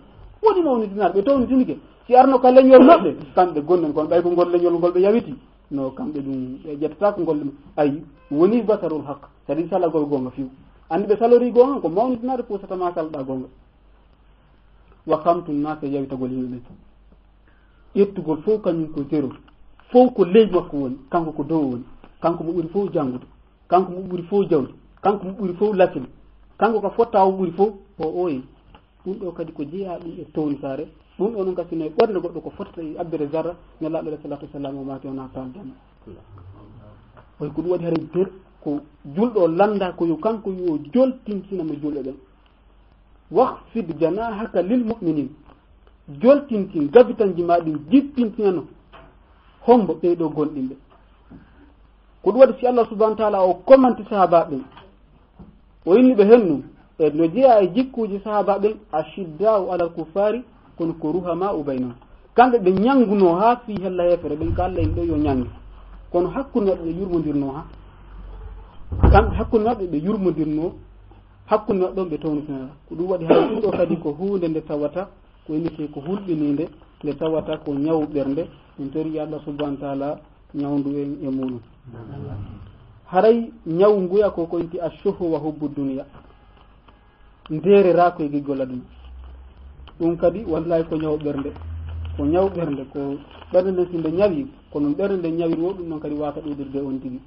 Woni mawnitinaare, ɓe townitinike. Si arno ka leñol maɓɓe, kamɓe gonɗen, kono ɓay ko ngol leñol ngol ɓe yawiti. No, kamɓe ɗum, ɓe ƴettata ko ngol ɗum. Ay, woni batarul haq. Kadi salagol goonga fiw. Anndi ɓe salori goonga, ko mawnitinaare pusata ma salɗa goonga. Wa khamtun nas e yawitagol yimɓe ɓen. Ƴettugol fof kañum ko zéro. Fof ko ley makko woni, kanko ko dow woni. Kanko mo ɓuri fof janngude. Kanko mo ɓuri fof jawdi. Kanko mo ɓuri fof lasli. Kanko ka fotta o ɓuri fof, o oye. Ɗum ɗo kadi ko jeyaa ɗum e townitaare. Ɗum ɗo noon kasi no e ɓernde goɗɗo ko fottata e abbere zarra, Nelaaɗo alayhi salaatu wasalaam o maaki wonaa kaaldanno. Oy ko ɗum waɗi haray der ko julɗo o lannda ko yo kanko yo joltintina mo julɓe ɓen. Wahfid janahaka lil mu'minin. Joltintin gabitanji ma ɗin jippintinano hombo ɓee ɗo gonɗinɓe. Ko ɗum waɗi si Allah subhanahu wa ta'ala o commenti sahaaba ɓen. O inni ɓe hennu, e no jeyaa e jikkuuji sahaaba ɓen, ashidda'u alal kuffaari, kono ko ruhamaa'u baynahum. Kamɓe ɓe ñanngunoo haa fii hella heefere ɓen, ka Allah en ɗo yo ñannge. Kono hakkunde maɓɓe ɓe yurmondirnoo haa. Kamɓe hakkunde maɓɓe ɓe yurmondirnoo, hakkunde maɓɓe ɗon ɓe townitinaa. Ko ɗum waɗi hay ɗum ɗo kadi ko huunde nde tawata ko innetee ko hulɓiniinde, nde tawata ko ñawu ɓernde. Min tori Allah subhanahu wa ta'ala ñawndu en e muɗum. Haray ñawu nguya ko ko inti ashuhu wa hubbu dunya. Ndeereraako e giggol aduna. Ɗum kadi wallahi ko ñawu ɓernde. Ko ñawu ɓernde, ko ɓernde nden si nde ñawi, ko non ɓernde nden ñawiri wo ɗum non kadi waata ɗuuɗirde on tigi.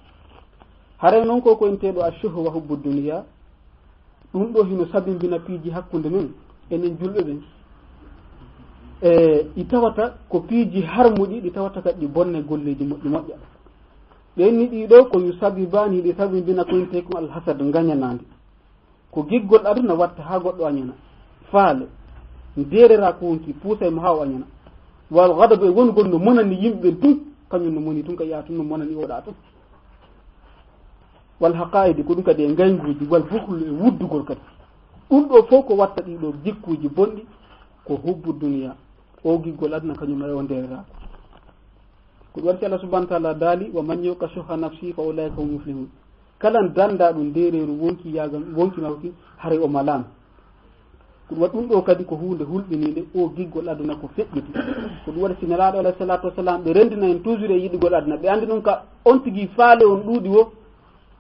Haray non ko ko inteeɗo ashuhu wa hubbu dunya. Ɗum ɗo hino sabimbina piiji hakkunde men, enen julɓe ɓen. E, ɗi tawata ko piiji harmuɗi, ɗi tawata kadi ɗi bonne golleeji moƴƴi moƴƴa. Ɗen ni ɗi ɗo ko yu sabibani, ɗi sabimbina ko intee kon alhasad, ngañanaandi. Ko giggol aduna watta haa goɗɗo añana. Faale, ndeerera ko wonki, puusay mo haa o añana. Wal ghadabu e wongol no monani yimɓe ɓen tun, kañum no moni tun, ka yaa tun no monani oɗa tun. Wal haqaa'idi, ko ɗum kadi e ngaynguuji, wal bukhlu e wuddugol kadi. Ɗum ɗo fof ko watta ɗii ɗoo jikkuuji bonɗi, ko hubbu duniya. O giggol aduna kañum e o ndeereraako. Ko ɗum waɗi si Allah subhanahu wa ta'ala daali, "Wa man yuqa shuhha nafsihi fa ulaika hum muflihun." Kala danda ɗum ndeereeru wonki yaagal, wonki makko ki, haray o malaama. Ko ɗum waɗi ɗum ɗo kadi ko huunde hulɓiniinde, o giggol aduna ko feƴƴiti. Ko ɗum waɗi si Nelaaɗo alayhi salaatu wasalaam, ɓe renndina en toujours e yiɗugol aduna. Ɓe anndi ɗum ka on tigi faale on ɗuuɗi wo,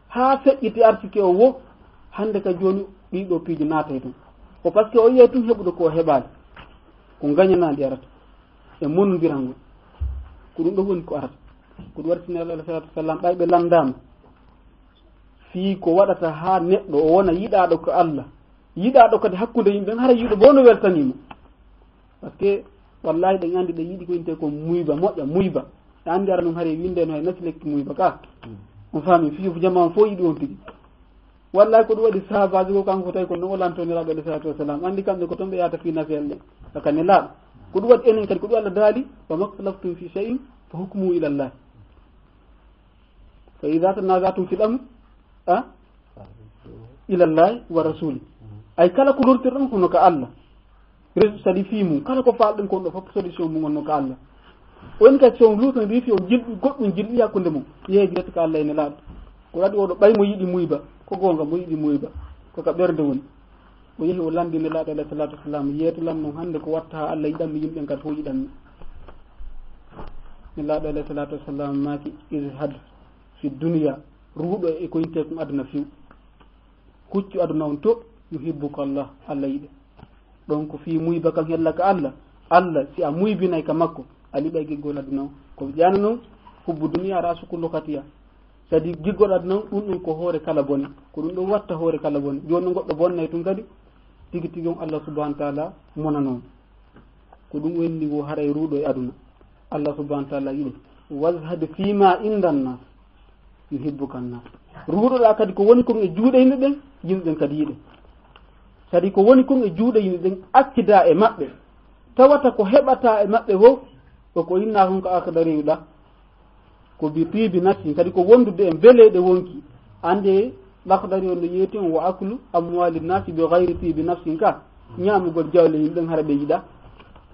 haa feƴƴiti arsike o wo, hannde ka jooni ɗii ɗoo piiji naatay toon. Ko parce que o yiyay tun heɓude ko o heɓaali. Ko ngañanaandi arata. E monondirangol. Ko ɗum ɗo woni ko arata. Ko ɗum waɗi si Nelaaɗo alayhi salaatu wasalaam, ɓay ɓe lanndaama. Fii ko waɗata haa neɗɗo o wona yiɗaaɗo ko Allah, yiɗaaɗo kadi hakkunde yimɓe, hara yiɗo bo no weltanii mo. Parce que, wallahi, ɗen anndi ɗe yiɗi ko inte ko muyba, moƴƴa, muyba. Ɗe anndi ara ɗum hari winde no hay nasi lekki muyba ka. On faami, fii ko jama on fof yiɗi on tigi. Wallahi, ko ɗum waɗi sahabaaji ko kanko tawi ko no o lanto Nelaaɗo alayhi salaatu wasalaam. Anndi kamɓe ko toon ɓe yahata fii nafiyal ɗen. Saka Nelaaɗo. Ko ɗum waɗi enen kadi, ko ɗum Allah daali, "Wa maktalaftum fi shay'in fa hukmuhu ila Allah." Fa idha tanaza'tum fil amri, a? Ila Allahi wa rasuli. Ay kala ko lortirɗon kono ka Allah. Resu sadi fii mum. Kala ko faalɗen kon ɗo fof solution mum on no ka Allah. O en kadi si on luutan riifi on jilɓi goɗɗum jilɓi hakkunde mum. Yehi direct ka Allah e Nelaaɗo. Ko waɗi oɗo ɓay mo yiɗi muyba. Ko goonga mo yiɗi muyba. Ko ka ɓernde woni. O yehi o lanndi Nelaaɗo alayhi salaatu wasalaam, yeeto lan non hannde ko watta haa Allah yiɗammi, yimɓe kadi fof yiɗammi. Nelaaɗo alayhi salaatu wasalaam maaki, "Izhad fi dunya", ruuɗo e ko intee kon aduna few. Huccu aduna on to, "Yuhibbuka Allah", Allah yiɗe. Donc fii muyba kan hella ka Allah, Allah si a muybinay ka makko, a liɓay giggol aduna on. Ko ƴaana non, hubbu dunya ra'su kullu khatiya. Sadi giggol aduna on, ɗum ɗum ko hoore kala bone. Ko ɗum ɗum watta hoore kala bone. Jooni non goɗɗo bonnay tun kadi, tigi tigi on Allah subhanahu wa ta'ala monano on. Ko ɗum woni wo haray ruuɗo e aduna. Allah subhanahu wa ta'ala yiɗi. "Wazhad fima indan nas, yuhibbuka nas." Ruuɗoɗaa kadi ko woni kon e juuɗe yimɓe ɓen, yimɓe ɓen kadi yiɗe. Kadi ko woni kon e juuɗe yimɓe ɓen, accidaa e maɓɓe. Tawata ko heɓataa e maɓɓe wo, ko ko innaa kon ko akdariyu ɗa. Ko bi tibi nafsin, kadi ko wondude en beleeɗe wonki. Annde Laxdari on no yeeti on, "Wa aklu amwali nasi bi ghayri tibi nafsin" ka, ñaamugol jawle yimɓe hara ɓe yiɗa.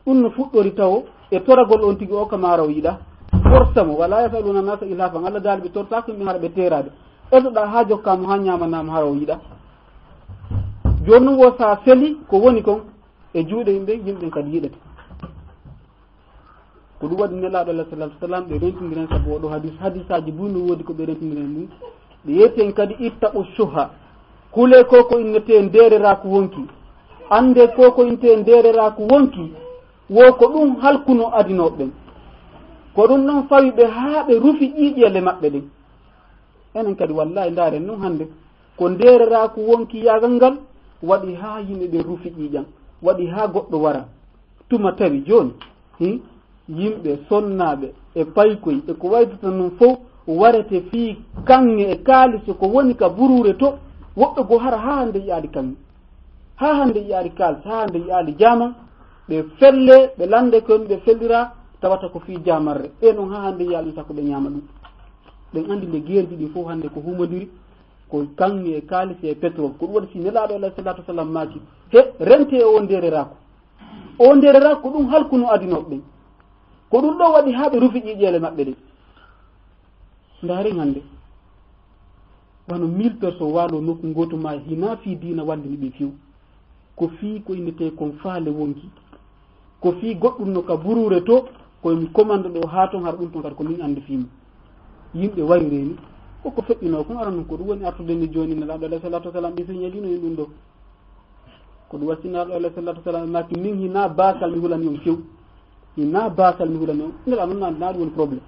Ɗum no fuɗɗori tawo e toragol on tigi o ka maara o yiɗa. Forsa mo, "Wala yasaluna nasa ilhafan", Allah daali ɓe tortaako yimɓe hara ɓe teeraade. Etoɗa haa jokkaamo haa ñaamanaama hara o yiɗa. Jooni non wo sa seli ko woni kon e juuɗe yimɓe, yimɓe kadi yiɗete. Ko ɗum waɗi Nelaaɗo alayhi salaatu wa salaam ɓe rentindiren sabu oɗo hadis, hadisaaji buy no woodi ko ɓe rentindiren ɗum. Ɓe yetti en kadi ittaqu shuha. Hulee ko ko innetee ndeereraaku wonki. Annde ko ko innetee ndeereraaku wonki, wo ko ɗum halkuno adinooɓe ɓen. Ko ɗum ɗon fawi ɓe haa ɓe rufi ƴiiƴeele maɓɓe ɗen. Enen kadi wallaahi ndaaren non hannde. Ko ndeereraaku wonki yaagal ngal waɗi haa yimɓe ɓe rufi ƴiiƴam. Waɗi haa goɗɗo wara. Tuma tawi jooni, hi, yimɓe sonnaaɓe e paykoy e ko waytata non fof warete fii kaŋŋe e kaalisi ko woni ka buruure to, woɓɓe goo hara haa hannde yiyaali kaŋŋe. Haa hannde yiyaali kaalisi, haa hannde yiyaali jaaman, ɓe felle, ɓe lande ko ɓe fellira, tawata ko fii jaamarre. Ɓe non haa hannde yiyaali ɗum, sakko ɓe ñaama ɗum. Ɓen anndi nde geerji ɗin fof hannde ko humondiri, ko kaŋŋe e kaalisi e pétrole. Ko ɗum waɗi si Nelaaɗo alayhi salaatu wa salaam maaki, he, rente e o ndeereraaku. O ndeereraaku ko ɗum halkuno adinooɓe ɓen. Ko ɗum ɗo waɗi haa ɓe rufi ƴiiƴeele maɓɓe ɗen. Ndaaren hannde, wano mille personnes waaloo nokku ngootu ma hinaa fii diina wallini ɓe few. Ko fii ko innetee kon faale wonki. Ko fii goɗɗum no ka buruure to, ko mi commande ɗo haa ton, hara ɗum ton kadi ko min anndi fii mum. Yimɓe wayre ni, ko ko feƴƴinoo kon, ara non ko ɗum woni artude ni jooni Nelaaɗo alayhi salaatu wa salaam, ɓe signalino en ɗum ɗo. Ko ɗum waɗi si Nelaaɗo alayhi salaatu wa salaam maaki, min hinaa baasal mi hulani on few. Hinaa baasal mi hulani on. Nelaaɗo non naa ɗum woni problème.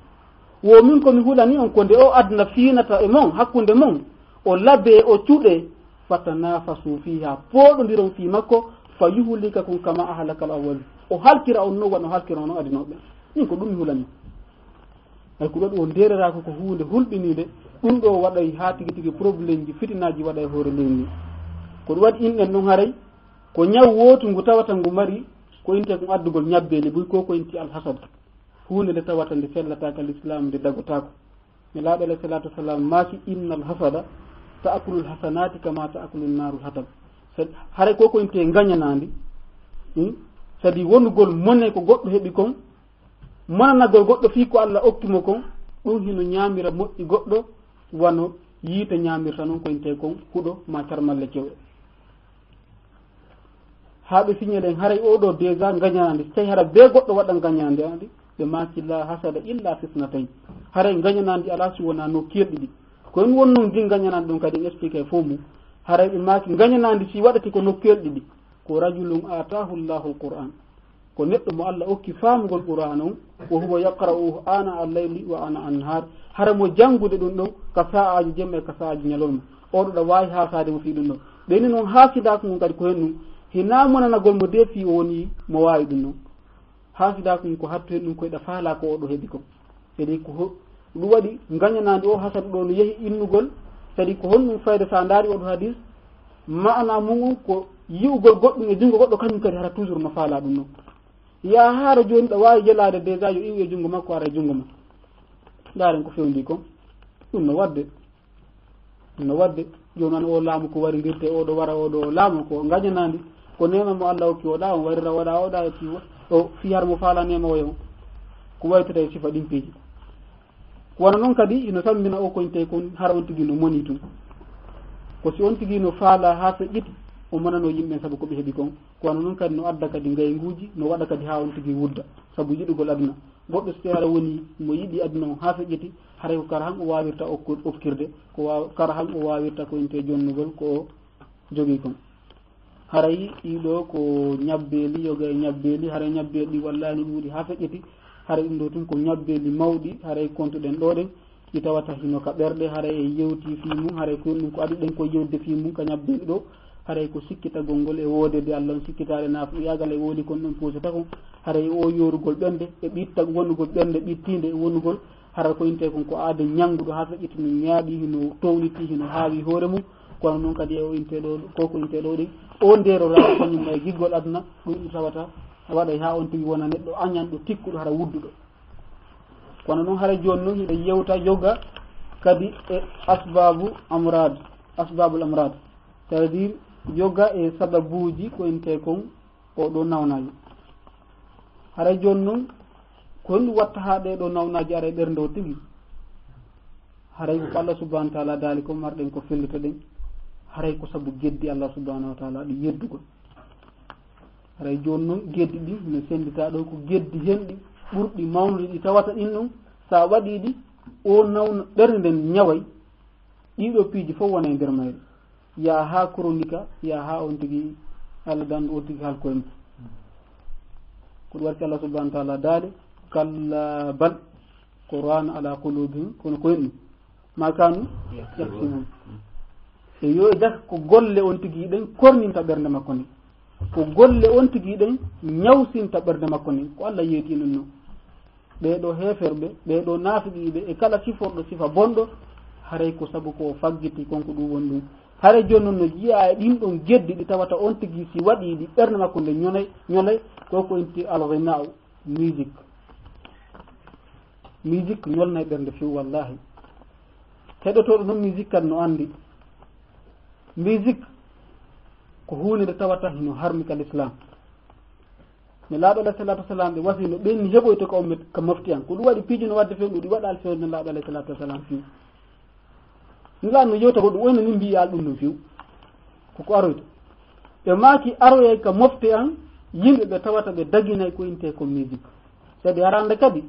Wo min ko mi hulani on ko nde o aduna fiinata e mon, hakkunde mon, o labee, o cuɗee, "Fatanafasu fiha", pooɗondiron fii makko, "fa yuhlikakum kama ahlakal awwalin", o halkira on non wano halkira on adinooɓe. Min ko ɗum mi hulani. Ay ko ɗo ɗum o ndeereraako ko huunde hulɓiniinde, ɗum ɗo waɗay haa tigi tigi problemji, fitinaaji waɗa e hoore leydi ndi. Ko ɗum waɗi inɗen non haray, ko ñaw wootu ngu tawata ngu mari, ko inte ko addugol ñabbeeli buy ko ko inti alhasad. Huunde nde tawata nde fellataaka lislaam, nde dagotaako. Nelaaɗo alayhi salaatu wa salaam maaki, "Innal hasada ta'kulul hasanati kama ta'kulun narul hatab." Sa-, haray ko ko inte ngañanaandi, hmm? Sadi wonugol mone ko goɗɗo heɓi kon, monanagol goɗɗo fii ko Allah okki mo kon, ɗum hino ñaamira moƴƴi goɗɗo, wano yiite ñaamirta non ko inte kon huɗo ma carmalle cewɗe. Haa ɓe signalen haray oo ɗoo déjà ngañanaandi, si tawi hara bee goɗɗo waɗa ngañanaandi, ɓe maaki, "La hasada illa fisnatayn." Haray ngañanaandi alaa si wonaa nokkeeli ɗiɗi. Ko en wonnoo ndi ngañanaandi ɗon kadi en expliqué fof mum. Haray ɓe maaki ngañanaandi si waɗete ko nokkeeli ɗiɗi. Ko rajulun aataahu Allahu al-Qur'an. Ko neɗɗo mo Allah okki faamugol Qur'aana on, "wa huwa yaqra'uhu ana al-layli wa ana an-nahar." Hara mo janngude ɗum ɗon ka sa'aaji jemma e ka sa'aaji ñalorma. Oo ɗo ɗa waawi haasaade mo fii ɗum ɗon. Ɓe ni noon haasidaaku ngun kadi ko hen ɗum. Hinaa monanagol mo de fii o woni mo waawi ɗum ɗon. Haasidaaku ngun ko hattu hen ɗum koy ɗa faalaa ko oo ɗo heɓi kon. Sadi ko ho-, ɗum waɗi ngañanaandi o hasadu ɗo no yehi innugol. Sadi ko honɗum fayda sa ndaari oo ɗo hadis? Maana mun ngun ko yi'ugol goɗɗum e junngo goɗɗo, kañum kadi hara toujours no faalaa ɗum ɗon. Yaa haara jooni ɗa waawi jelaade déjà yo iwu e junngo makko ara e junngo ma. Ndaaren ko fewndi kon. Ɗum no waɗde. Ɗum no waɗde. Jooni noon oo laamu ko warindirte, oo ɗo wara, oo ɗo laamu ko ngañanaandi. Ko neema mo Allah okki o ɗa, on warira o ɗa, o ɗa e fii o fii har mo faala neema o yaw. Ko waytata e sifa ɗin piiji. Ko wano noon kadi ino sammbina o koñtee kon hara on tigi no moni tun. Ko si on tigi no faala haa feƴƴiti, o monano yimɓe sabu ko ɓe heɓi kon. Ko wano noon kadi no adda kadi ngaynguuji, no waɗa kadi haa on tigi wudda, sabu yiɗugol aduna. Goɗɗo si hara woni mo yiɗi aduna on haa feƴƴiti, haray ko kara han o waawirta okku-, okkirde, ko waaw-, kara han o waawirta ko inte jonnugol ko o jogii kon. Haray ɗii ɗoo ko ñabbeeli, yoga e ñabbeeli, haray ñabbeeli ɗi wallaani ɗuuɗi haa feƴƴiti, haray ɗum ɗoo tun ko ñabbeeli mawɗi, haray kontuɗen ɗoo ɗen, ɗi tawata hino ka ɓerɗe, haray en yewtii fii mum, haray ko ɗum ko adi ɗen ko yewde fii mum ka ñabbeeli ɗoo, Haray ko sikkitagol ngol e woodeede Allah on, sikkitaare naafiqiyaagal e woodi kon ɗum puusata kon. Haray o yoorugol ɓernde e ɓitta, wonugol ɓernde ɓittiinde e wonugol, hara ko intee kon ko aade ñannguɗo, haa feƴƴiti no ñaaɗi, hino townitii, hino haawi hoore mum. Kono noon kadi e o intee ɗo, ko ko intee ɗo ɗi, o ndeero rawa kañum e giggol aduna, ɗum tawata waɗay haa on tigi wona neɗɗo añanɗo, tikkuɗo, hara wudduɗo. Kono noon hara jooni noon hiɗa yewta yoga kadi e asbabu amrad, asbabul amrad, c'est-à-dire yoga e sababuuji ko intee kon o ɗo nawnaaji. Haray jooni noon, ko honɗum watta haa ɗee ɗoo nawnaaji ara e ɓernde o tigi? Haray ko Allah subhanahu wa taala daali ko marɗen ko fellitoɗen. Haray ko sabu geddi Allah subhanahu wa taala ɗi yeddugol. Haray jooni noon geddi ɗi no sennditaa ɗo, ko geddi hen ɗi ɓurɗi mawnude ɗi tawata ɗin ɗum, so a waɗii ɗi, o nawna ɓernde nden ñaway, ɗiɗo piiji fof wona e nder mayre. Yaa haa kronika, yaa haa on tigi Allah dan on tigi halko en. Ko ɗum waɗi Allah subhanahu wa taala daali, "Kalla bal, ko raana ala qulubihim," kono ko en ɗum. "Ma kanu yaksibun." E yo e dak ko golle on tigi ɗen korninta ɓernde makko nden. Ko golle on tigi ɗen ñawsinta ɓernde makko nden. Ko Allah yeeti non non. Ɓee ɗoo heeferɓe, ɓee ɗoo naafiqiiɓe, e kala siforɗo sifa bonɗo, haray ko sabu ko o faggiti kon ko ɗum woni ɗum. Haray jooni non no jiyaa e ɗin ɗon geddi ɗi tawata on tigi si waɗii ɗi ɓernde makko nde ñolay, ñolay, ko ko inti al-ghina'u, musique. Musique ñolnay ɓernde few wallahi. Heɗotooɗo non musique kan no anndi. Musique ko huunde nde tawata hino harmi ka l'islam. Nelaaɗo alayhi salaatu wasalaam ɓe wasi no ɓen heɓoyto ka ummet ka mofti an. Ko ɗum waɗi piiji no waɗde few ɗum ɗi waɗaali few Nelaaɗo alayhi salaatu wasalaam few. Nelaaɗo no yewta ko ɗum oyno min mbiyaali ɗum ɗum few. Ko ko aroyta. Ɓe maaki aroyay ka mofti an yimɓe ɓe tawata ɓe daginay ko intee ko musique. Sabi hara hannde kadi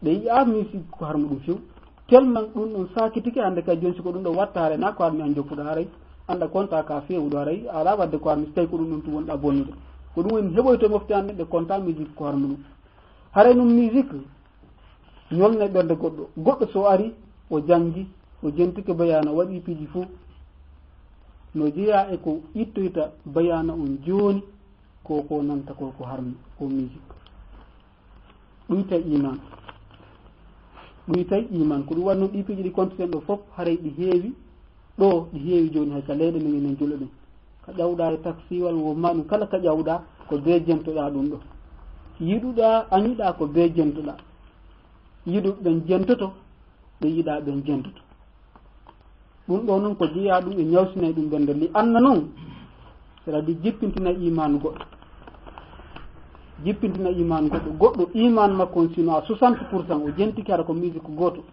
ɓe yi'a musique ko harmu ɗum few. Tellement ɗum ɗon saakitike hannde kadi jooni si ko ɗum ɗo watta haray na ko harmi an jokkuɗo haray. Annda konta ka feewuɗo haray. Alaa waɗde ko harmi si tawi ko ɗum ɗum tun wonɗa bonnude. Ko ɗum woni heɓoyto mofte an ɓe konta musique ko harmu ɗum. Haray ɗum musique ñolnay ɓernde goɗɗo. Goɗɗo so ari o janngi, o jentike bayaana, o waɗi piiji fof. No jeyaa e ko ittoyta bayaana on jooni ko ko nanta ko ko harmi ko musique. Ɗuytay iman. Ɗuytay iman. Ko ɗum waɗi noon ɗi piiji ɗi kontuɗen ɗo fof, haray ɗi heewi. Ɗo ɗi heewi jooni hay ka leyɗe men enen julɓe ɓen. Ka ƴawɗa e taksiwal wo ma ɗum kala ka ƴawɗa ko bee jentoɗa ɗum ɗo. Yiɗuɗa, añuɗa ko bee jentoɗa. Yiɗuɓe ɓen jentoto, ɓe yiɗa ɓen jentoto. Ɗum ɗo noon ko jeyaa ɗum e ñawsinay ɗum ɓernde. Li anna noon, c'est-à-dire jippintina imaanu goɗɗo. Jippintina imaanu goɗɗo. Goɗɗo imaanu makko on sino à soixante pour cent o jentiki hara ko musique gooto.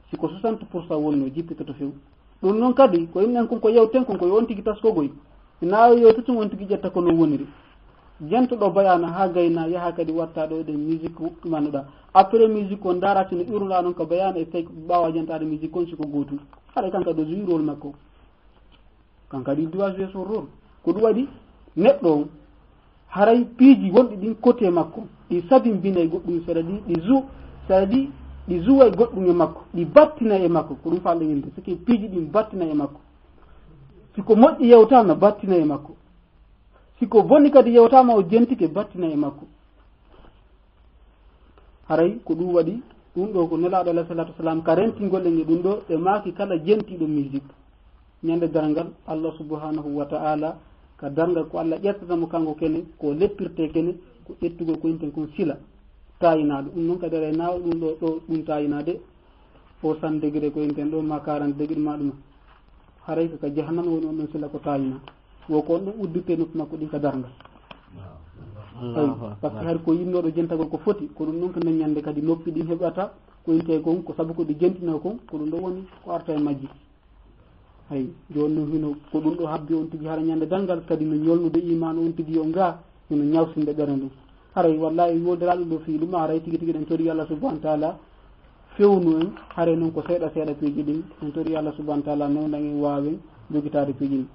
Si ko soixante pour cent wonno jippitoto few. Ɗum noon kadi ko inɗen kon ko yewten kon ko yo on tigi taskogoy. Ina yo yewta tun on tigi ƴetta ko no woniri. Jentoɗo bayaana haa gayna yaha kadi watta ɗo ɗen musique ɗumannoɗa. Après musique on ndaara sino iwruɗa noon ka bayaana e tawi ɓaawa jentaade musique on siko gootum. Haɗa kanka ɗo juirol makko. Kanka ɗi duwa jouer son rôle. Ko ɗum waɗi neɗɗo on haray piiji wonɗi ɗin côté makko. Ɗi sabimbinay goɗɗum c'est-à-dire ɗi jou, c'est-à-dire ɗi jouway goɗɗum e makko. Ɗi battinay e makko. Ko ɗum falɗo winde. C'est que piiji ɗin battinay e makko. Si ko moƴƴi yewtama battinay e makko. Si ko boni kadi yewtama o jentike battinay e makko. Haray ko ɗum waɗi ɗum ɗo ko Nelaaɗo alayhi salaatu wasalaam ka rentingol en e ɗum ɗo ɓe maaki kala jentiiɗo musique. Ñande darngal Allah subhanahu wa ta'ala ka darngal ko Allah ƴettata mo kanko kene ko leppirte kene ko ƴettugol ko inten kon sila. Taayinaaɗo ɗum noon kadi aray naawa ɗum ɗo ɗo ɗum taayinaade. O cent degré ko inten ɗo ma quarante degré ma ɗum. Haray ko ka jahannama woni on ɗon sila ko taayina. Wo ko on ɗon uddirte noppi makko ɗin ka darngal. Ay, parce que hari ko yinnooɗo jentagol ko foti ko ɗum ɗon ko nden ñande kadi noppi ɗin heɓata ko inte kon ko sabu ko ɗi jentinoo kon ko ɗum ɗo woni ko arta e majji. Hay jooni noon hino ko ɗum ɗo habbi on tigi hara ñande darngal kadi no ñolnude imaanu on tigi yo nga hino ñawsinde ɓere ndum. Haray wallahi wolderaaɗo ɗo fii ɗum haray tigi tigi ɗen tori Allah subhanahu wa ta'ala fewnu en. Haray noon ko seeɗa seeɗa piiji ɗin en tori Allah subhanahu wa ta'ala newnan en waawen jogitaade piiji ɗin.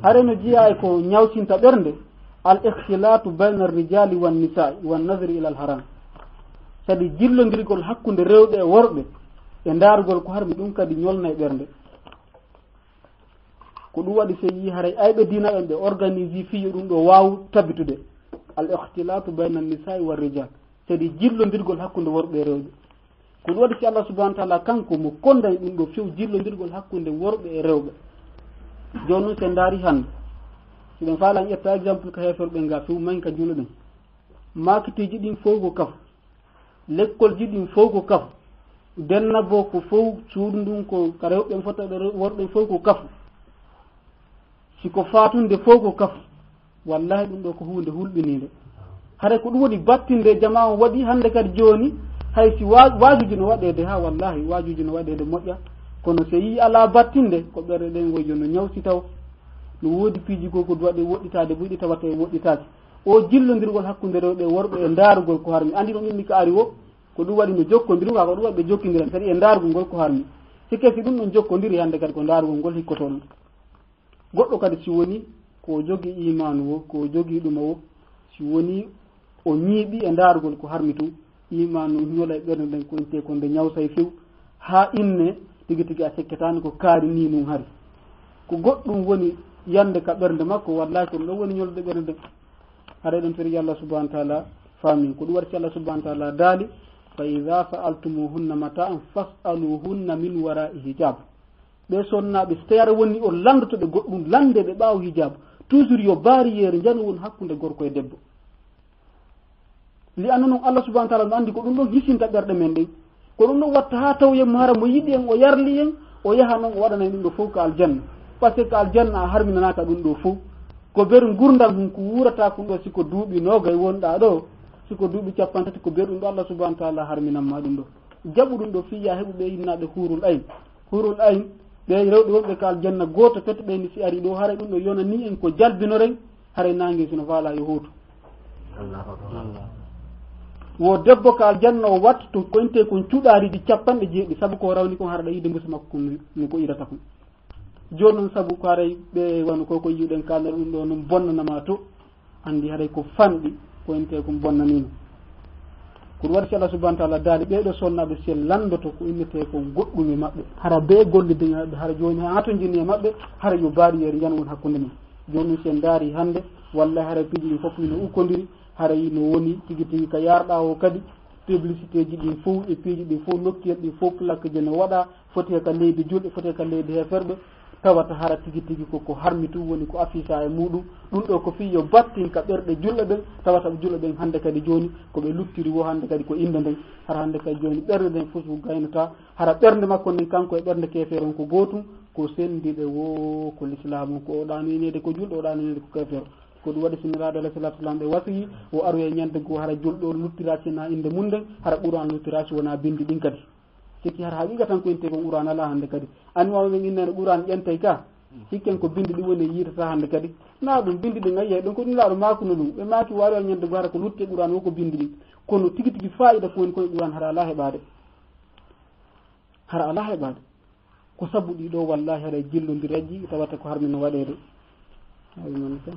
Haray no jeyaa e ko ñawsinta ɓernde al ikhtilatu bayna ar-rijali wan nisa'i wan nazri ila al haram. Kadi jillondirgol hakkunde rewɓe e worɓe e ndaarugol ko harmi ɗum kadi ñolnay ɓernde. Ko ɗum waɗi so yii haray ayɓe diina ɓen ɓe organise fii yo ɗum ɗo waawu tabitude. Al ikhtilatu bayna nisai wa rijal. Kadi jillondirgol hakkunde worɓe e rewɓe. Ko ɗum waɗi si Allah subhanahu wa taala kanko mo kondani ɗum ɗo few jillondirgol hakkunde worɓe e rewɓe. Jooni noon si en ndaari hannde, si ɗen faala en ƴetta exemple ka heeferɓe nga few mahin ka juuno ɗen. Maakiteeji ɗin fow ko kafu. Lekkolji ɗin fow ko kafu. Denna bo ko fow suudu ndun ko ka rewɓe ɓen fota ɗo worɓe ɓen fow ko kafu. Si ko faatunde fow ko kafu. Wallahi ɗum ɗo ko huunde hulɓiniinde. Haray ko ɗum woni battinde jamaa on waɗi hannde kadi jooni, hay si wa-, waajuji no waɗeede haa wallahi waajuji no waɗeede moƴƴa, kono so yii alaa battinde ko ɓerɗe ɗen woy yo no ñawsi taw. No woodi piiji goo ko duwaɗe woɗɗitaade buyɗi tawata e woɗɗitaaki. O jillondirgol hakkunde rewɓe e worɓe e ndaarugol ko harmi. Anndi no ɗum ni ka ari wo, ko ɗum waɗi no jokkondiri, kaa ko ɗum waɗi ɓe jokkondiran kadi e ndaarugol ngol ko harmi. Sikke si ɗum ɗon jokkondiri hannde kadi ko ndaarugol ngol hikkotoo ɗum. Goɗɗo kadi si woni ko o jogii iimaanu wo, ko o jogii ɗuma wo, si woni o ñiiɓi e ndaarugol ko harmi tun, iimaanu ñola e ɓernde nden ko intee ko nde ñawsa e few, haa inne tigi tigi a sekketaani ko kaari nii nun hari. Ko goɗɗum woni yande ka ɓernde makko, wallahi ko ɗum ɗon woni ñolde ɓernde nden. Haray ɗon feri Allah subhanahu wa taala faamin. Ko ɗum waɗi si Allah subhanahu wa taala daali, "Fa idha sa'altumuhunna mata'an fas'aluhunna min wara'i hijab." Ɓe sonnaaɓe, so tawii aɗa woni on lanndoto ɓe goɗɗum, lannde ɓe ɓaawo hijaabu. Toujours yo barrière njano won hakkunde gorko e debbo. Li anno noon Allah subhanahu wa taala no anndi ko ɗum ɗon hisinta ɓerɗe men ɗen. Ko ɗum ɗon watta haa tawoyen mo hara mo yiɗi en, o yarli en, o yaha noon o waɗana en ɗum ɗo fow ka aljanna. Parce que ka aljanna a harminanaaka ɗum ɗo fow. Ko ber ngurndan hun ko wuurata kun ɗo si ko duuɓi noogay wonɗaa ɗo, si ko duuɓi cappanɗe tati ko ber ɗum ɗo Allah subhanahu wa taala harminan ma ɗum ɗo. Jaɓu ɗum ɗo fii yaa heɓu ɓe innaaɓe huurul ayn. Hurul ayn, ɓe rewɓe wonɓe ka aljanna gooto pet ɓe ni si ari ɗo, haray ɗum ɗo yonani en ko jalbinoren, haray naange sino faala yo hootu. Wo debbo ka aljanna o wat to koyntee kon cuɗaari ɗi cappanɗe jeeɗi, sabu ko rawni kon hara ɗa yiide mbusa makko kon no ko irata kon. Jooni noon sabu ko haray ɓe wano ko ko yiwɗen ka nder ɗum ɗo noon bonnanama to. Anndi haray ko fanɗi, ko innetee kon bonnaniino. Ko ɗum waɗi si Allah subhanahu wa taala daali ɓee ɗoo sonnaaɓe si en lanndoto ko innetee kon goɗɗum e maɓɓe. Hara bee gollidde e maɓɓe, hara jooni haa to njini e maɓɓe, hara yo barrière njan won hakkunde men. Jooni noon si en ndaari hannde, wallahi haray piiji ɗin fof ino ukkondiri, haray no woni tigi tigi ka yaarɗaa o kadi, publicité ji ɗin fof e piiji ɗin fof, nokkuyeeji ɗin fof, plaque ji no waɗaa, foti ka leydi julɓe, foti ka leydi heeferɓe, tawata hara tigi tigi ko, ko harmi tun woni ko afficha e muɗum. Ɗum ɗo ko fii yo battin ka ɓerɗe julɓe ɓen, tawata ɓe julɓe ɓen hannde kadi jooni, ko ɓe luttiri wo hannde kadi ko innde nden. Hara hannde kadi jooni ɓernde nden fof gaynataa, hara ɓernde makko nden kanko e ɓernde keefeero on ko gootum, ko senndiiɓe wo ko lislaamu, ko o ɗaano ineede ko julɗo, o ɗaano ineede ko keefeero. Ko ɗum waɗi si Nelaaɗo alayhi salaatu wa salaam ɓe wasiyi, o aroya ñande goo hara julɗo on luttiraaki na innde mum nden, hara Qur'aan luttiraaki wonaa binndi ɗin kadi. Sikki hara haqiiqa tan ko innetee kon Qur'aan alaa hannde kadi. Ani wawa men innano Qur'aan ƴentay ka. Sikken ko binndi ɗin woni yiitata hannde kadi. Na ɗum binndi ɗin ayyay ɗon ko ɗum laaɗo maakuno ɗum. Ɓe maaki waawi ñande goo hara ko lutti Qur'aan wo ko binndi ɗin. Kono tigi tigi faayida ko woni koye Qur'aan hara alaa heɓaade. Hara alaa heɓaade. Ko sabu ɗi ɗo wallahi haray jillondiraji tawata ko harmi no waɗeede. Haray man ka.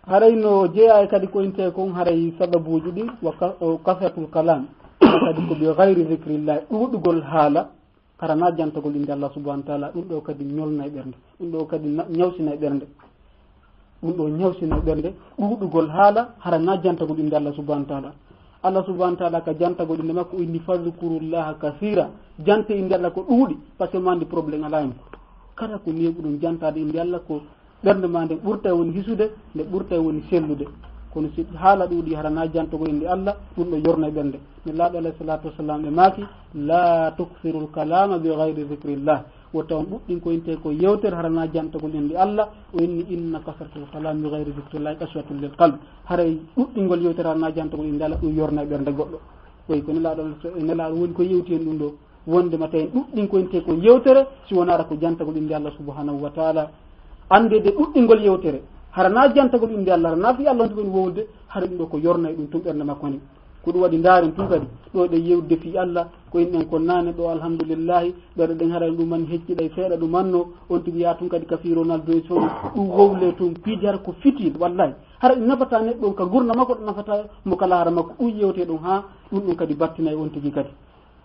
Haray no jeeya e kadi ko inte kon haray sababuji ɗi wa ka-, o kasratul kalam. Kadi ko bi ghayri zikrillah, ɗuɗugol haala, hara na jantagol innde Allah subhanahu wa taala, ɗum ɗo kadi ñolna e ɓernde. Ɗum ɗo kadi na-, ñawsina e ɓernde. Ɗum ɗo ñawsina ɓernde, ɗuuɗugol haala, hara na jantagol innde Allah subhanahu wa taala. Allah subhanahu wa taala ka jantagol innde makko o inni, "Fadhkurullaha kathira." Jante innde Allah ko ɗuuɗi, parce que mandi problème alaa hen. Kala ko neeɓuɗon jantaade innde Allah ko ɓernde ma nden ɓurta woni hisude, nde ɓurta woni sellude. Kono si haala ɗuuɗi hara na jantagol innde Allah, ɗum ɗo yorna e ɓernde. Nelaaɗo alayhi salatu wassalam ɓe maaki, "La tukthirul kalama bi ghayri dhikrillah." Wota on ɗuɗɗin ko inte ko yewtere hara na jantagol innde Allah. O inni, "Inna kasratul kalami bi ghayri dhikrillahi qaswatun lil qalb." Haray ɗuɗɗingol yewtere hara na jantagol innde Allah ɗum yorna e ɓernde goɗɗo. Koy ko Nelaaɗo, Nelaaɗo woni ko yewti en ɗum ɗo. Wonde ma tawi en ɗuɗɗin ko inte ko yewtere si wonara ko jantagol innde Allah subhanahu wa taala. Annde de ɗuɗɗingol yewtere hara na jantagol innde Allah, hara na fi Allah on ko wowde, hara ɗum ɗo ko yorna e ɗum tun ɓernde makko ni. Ko ɗum waɗi ndaaren tun kadi, ɗo ɗe yewde fii Allah, ko inɗen kon naane ɗo, alhamdulillahi, ɓerɗe ɗen haray ɗum man hecciɗay seeɗa ɗum manno, on tigi yaa tun kadi ka fii Ronaldo e sowi, ɗum wowle tun, piiji hara ko fitil, wallahi. Hara ɗum nafata neɗɗo on ka gurna makko, ɗum nafata mo kala hara makko, ɗum yewte ɗum haa ɗum ɗum kadi battinay on tigi kadi.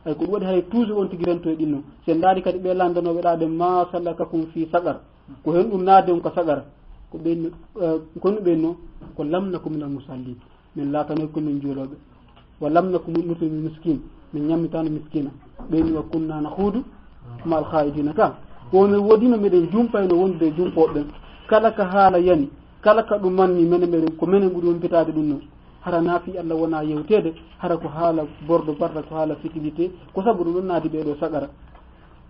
Ay, ko ɗum waɗi hay toujours on tigi rento e ɗinno. Si en ndaari kadi ɓe landanooɓe ɗaa ɓe, "Ma salakakum fi saqar?" Ko hen ɗum naade on ka saqara? Ko ɓen, eh, ko no ɓen no? Ko, "Lam naku minal musallin." Min laatanoy ko min juulooɓe. "Wa lam naku nut'imu miskin." Min ñammitaano miskina. Ɓen, "Wa kunna nakhudu ma'al kha'idina." Ka. Ko min woodino meɗen jumpayno wondude e jumpooɓe ɓen. Kala ka haala yani, kala ka ɗum manni mene meɗen, ko menen ɓuri wompitaade ɗum no. Hara naafi Allah wona yewteede, hara ko haala bordo barta, ko haala fitilité, ko sabu ɗum ɗon naadi ɓee ɗoo saqara.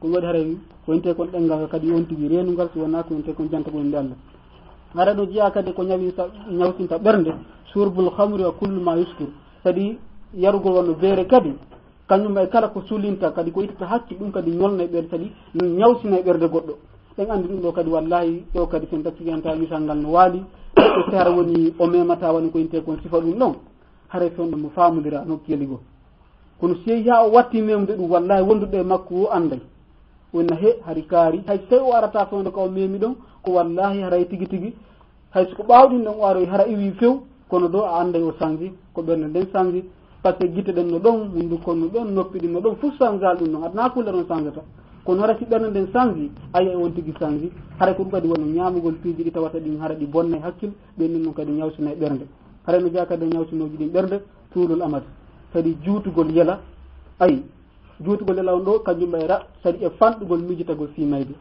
Ko waɗi haray ko inte kon ɗenngal kadi on tigi reenungal, si wonaa ko inte kon janta ko wonde Allah. Hara ɗo jeyaa kadi ko ñawinta, ñawsinta ɓernde, surbul khamri wa kullu ma yuskir. Kadi yarugol wano beere kadi, kañum e kala ko sulinta, kadi ko ittata hakkil, ɗum kadi ñolna e ɓernde, kadi ñawsina e ɓernde goɗɗo. Ɗen anndi ɗum ɗo kadi, wallahi, ɗo kadi sen tacciganta misal ngal no waali, ko si hara woni o memata woni ko inte kon sifa ɗum ɗon. Haray fewndo mo faamondira nokkeeli goo. Kono si yehi haa o watti memde ɗum, wallahi wonduɗo e makko o anday. Wonna he, hari kaari, hay so tawi o arata fewndo ka o memi ɗon, ko wallahi haray tigi tigi, hay so ko ɓaawɗin ɗon o aroy, hara iwi few, kono ɗo a anday o sanji, ko ɓernde nden sanji, par ce que gite ɗen no ɗon, hunduko no ɗon, noppi ɗin no ɗon, fof sanjal ɗum ɗon, adana kulle ɗon sanjata. Kono hara si ɓernde nden sanji, a yi'ay on tigi sanji, haray ko ɗum kadi wonno ñaamugol piiji ɗi tawata ɗin hara ɗi bonnay hakkil, ɓen ɗum ɗum kadi ñawsinay ɓernde. Haray no jeyaa kadi e ñawsinooji ɗin ɓernde, tuulul amad. Kadi juutugol yela, ay, juutugol yela on ɗo, kanjum ɓayra, kadi e fanɗugol mijitagol fii mayde.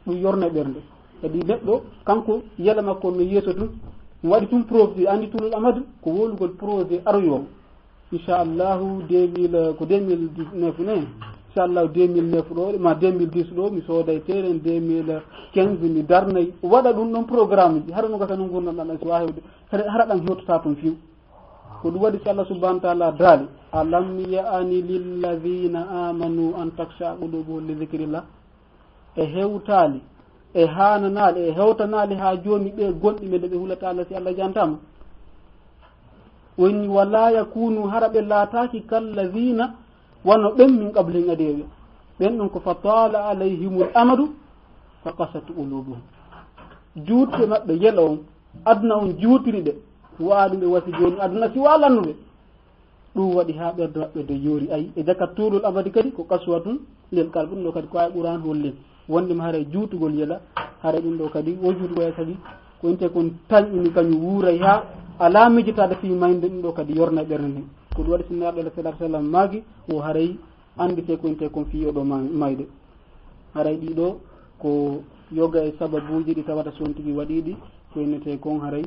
Ɗum yorna ɓernde. Kadi neɗɗo, kanko yela makko on no yeeso tun, mo waɗi tun projet, anndi tuulul amad, ko wowlugol projet aroyoowo. Inchallahu, deux mille, ko deux mille dix-neuf ne. Inchallahu, deux mille neuf ɗo, ma deux mille dix ɗo, mi sooday terrain, deux mille quinze mi darnay. Waɗa ɗum ɗon programme ji, hara no gasa no ngurndan ɗan si waawi hewde. Hara, hara ɗan hewtata tun fiw. Ko ɗum waɗi si Allah subhanahu wa ta'ala daali, "Alam ya'ani lilladhina amanu an takhsha'a qulubuhum li dhikrillah." E hewtaali, e haananaali, e hewtanaali haa jooni ɓe gonɗi ɓe nde ɓe hulata Allah si Allah jantaama. Woni, "Wala yakunu", hara ɓe laataaki, "kalladhina", wano ɓen, "min qablihim", adi e ɓe. Ɓen ɗon ko, "fa tala alayhimul amadu, fa qasat qulubuhum." Juutde maɓɓe yelo on, aduna on juutiri ɓe, wa ɗum ɓe wasi jooni aduna si wa lannuɓe. Ɗum waɗi haa ɓernde maɓɓe nde yoori. Ay, e jaka tuulul amadi kadi ko qaswatun lil qalb. Ɗum ɗo kadi ko ay Qur'an holli. Wonde ma haray juutugol yela, haray ɗum ɗo kadi, wo juutugol yela kadi, ko inte kon tañini kañum wuuray haa alaa miijitaade fii mayde ɗum ɗo kadi yorna e ɓernde nden. Ko ɗum waɗi si Nelaaɗo alayhi salaatu wa salaam maaki, o haray annditee ko inte kon fii oɗo ma-, mayde. Haray ɗiɗo ko yoga e sababuuji ɗi tawata si on tigi waɗii ɗi, ko innetee kon haray,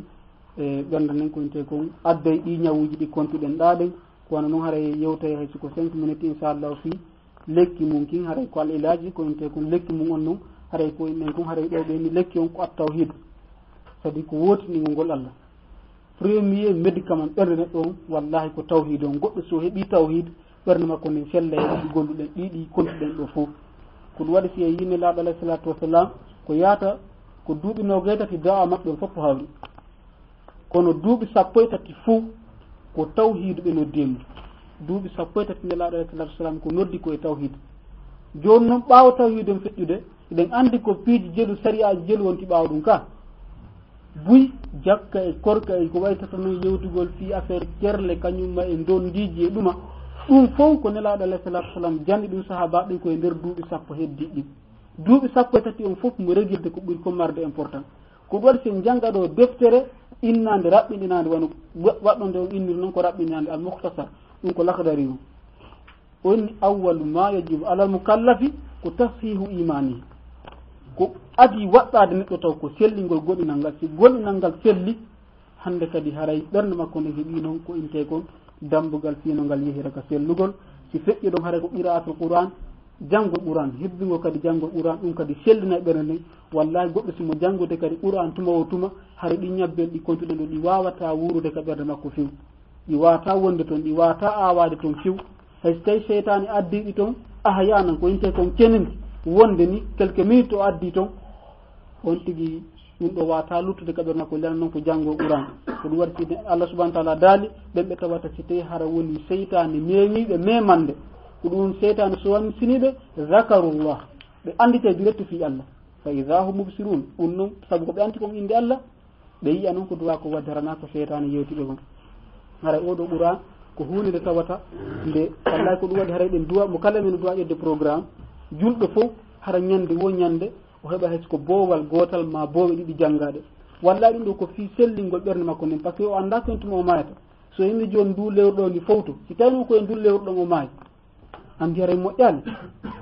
e, ɓernde nden ko innetee kon adday ɗi ñawuuji ɗi kontuɗen ɗaa ɗen. Ko wano non haray yewtay hay siko cinq minutes, inchallahu, fii lekki mum kin, haray ko al ilaaji, ko innetee kon lekki mum on non, haray ko inɗen kon, haray ɗo ɓe ni lekki on ko at tawhid. Kadi ko wootiningol ngol Allah. Premier médicament ɓernde neɗɗo on, wallahi, ko tawhid on. Goɗɗo so heɓi tawhid, ɓernde makko nden sella e ɗi golluɗen, ɗi, ɗi kontuɗen ɗo fof. Ko ɗum waɗi si en yii Nelaaɗo alayhi salaatu wa salaam, ko yaata ko duuɓi noogay tati da'wa maɓɓe on fof hawri. Kono duuɓi sappo e tati fof ko tawhid ɓe noddi e mum. Duuɓi sappo e tati Nelaaɗo alayhi salaatu wa salaam ko noddi ko e tawhid. Jooni non ɓaawo tawhid on feƴƴude, eɗen anndi ko piiji jelu, sariya jelu wonti ɓaawo ɗum ka. Buy, jakka e korka e ko waytata non yewtugol fii affaire kerle, kañum ma e ndondiiji e ɗuma. Ɗum fof ko Nelaaɗo alayhi salaatu wa salaam janni ɗum sahaabaaɓe ɓen ko e nder duuɓi sappo heddiiɗi ɗin. Duuɓi sappo e tati on fof mo regirde ko ɓuri ko marde important. Ko ɗum waɗi si en jannga ɗo deftere innaande raɓɓinɗinaande wano wa-, waɗɗo nde on inniri non ko raɓɓinɗinaande Al Mukhtasar, ɗum ko Lakhdari on. O inni, "Awwalu ma yajibu alal mukallafi ko tashihu imanihi." Ko adii waɗɗaade neɗɗo taw ko sellingol goɗɗinal ngal. Si goɗɗinal ngal selli, hannde kadi haray ɓernde makko nden heɓii non ko intee kon dambugal fii no ngal yehira ka sellugol. Si feƴƴi ɗon haray ko qira'atul Qur'an, janngol Qur'an, hebbingol kadi janngol Qur'an, ɗum kadi sellinay ɓernde nden. Wallahi goɗɗo si mo janngude kadi Qur'an tuma o tuma, haray ɗi ñabbel ɗi kontuɗen ɗo ɗi waawataa wuurude ka ɓernde makko few. Ɗi waawataa wonde ton, ɗi waawataa aawaade ton few. Hay so tawii seytaane addii ɗi ton, ahyaanan ko intee kon kenindi, wonde ni quelques minutes o addii ton, on tigi ɗum ɗo waawataa luttude ka ɓernde makko, lelna non ko janngo Qur'an. Ko ɗum waɗi si Allah subhanahu wa ta'ala daali, ɓen ɓe tawata si tawii hara woni seytaane meemiiɓe memande, ko ɗum seytaane so wansiniiɓe, zakarullah, ɓe annditay direct fii Allah. Fa idha hum mubsirun, ɗum non, sabu ko ɓe anndi kon innde Allah, ɓe yi'a non ko duwaa ko waddaranaa ko seytaane yewti ɓe kon. Haray oo ɗoo Qur'an, Ko huunde nde tawata nde, wallahi, ko ɗum waɗi haray ɗen duwa mo kala men duwa ƴetde programme, julɗo fof hara ñande wo ñande o heɓa hay so ko boowal gootal ma boowe ɗiɗi janngaaɗe. Wallahi ɗum ɗo ko fii sellingol ɓernde makko nden, par ce que o anndaa ko en tuma o maayata. So yimɓe jooni ndu lewru ɗo ndi fowto, si tawi noon ko e ndu lewru ɗon o maayi, anndi haray moƴƴaani.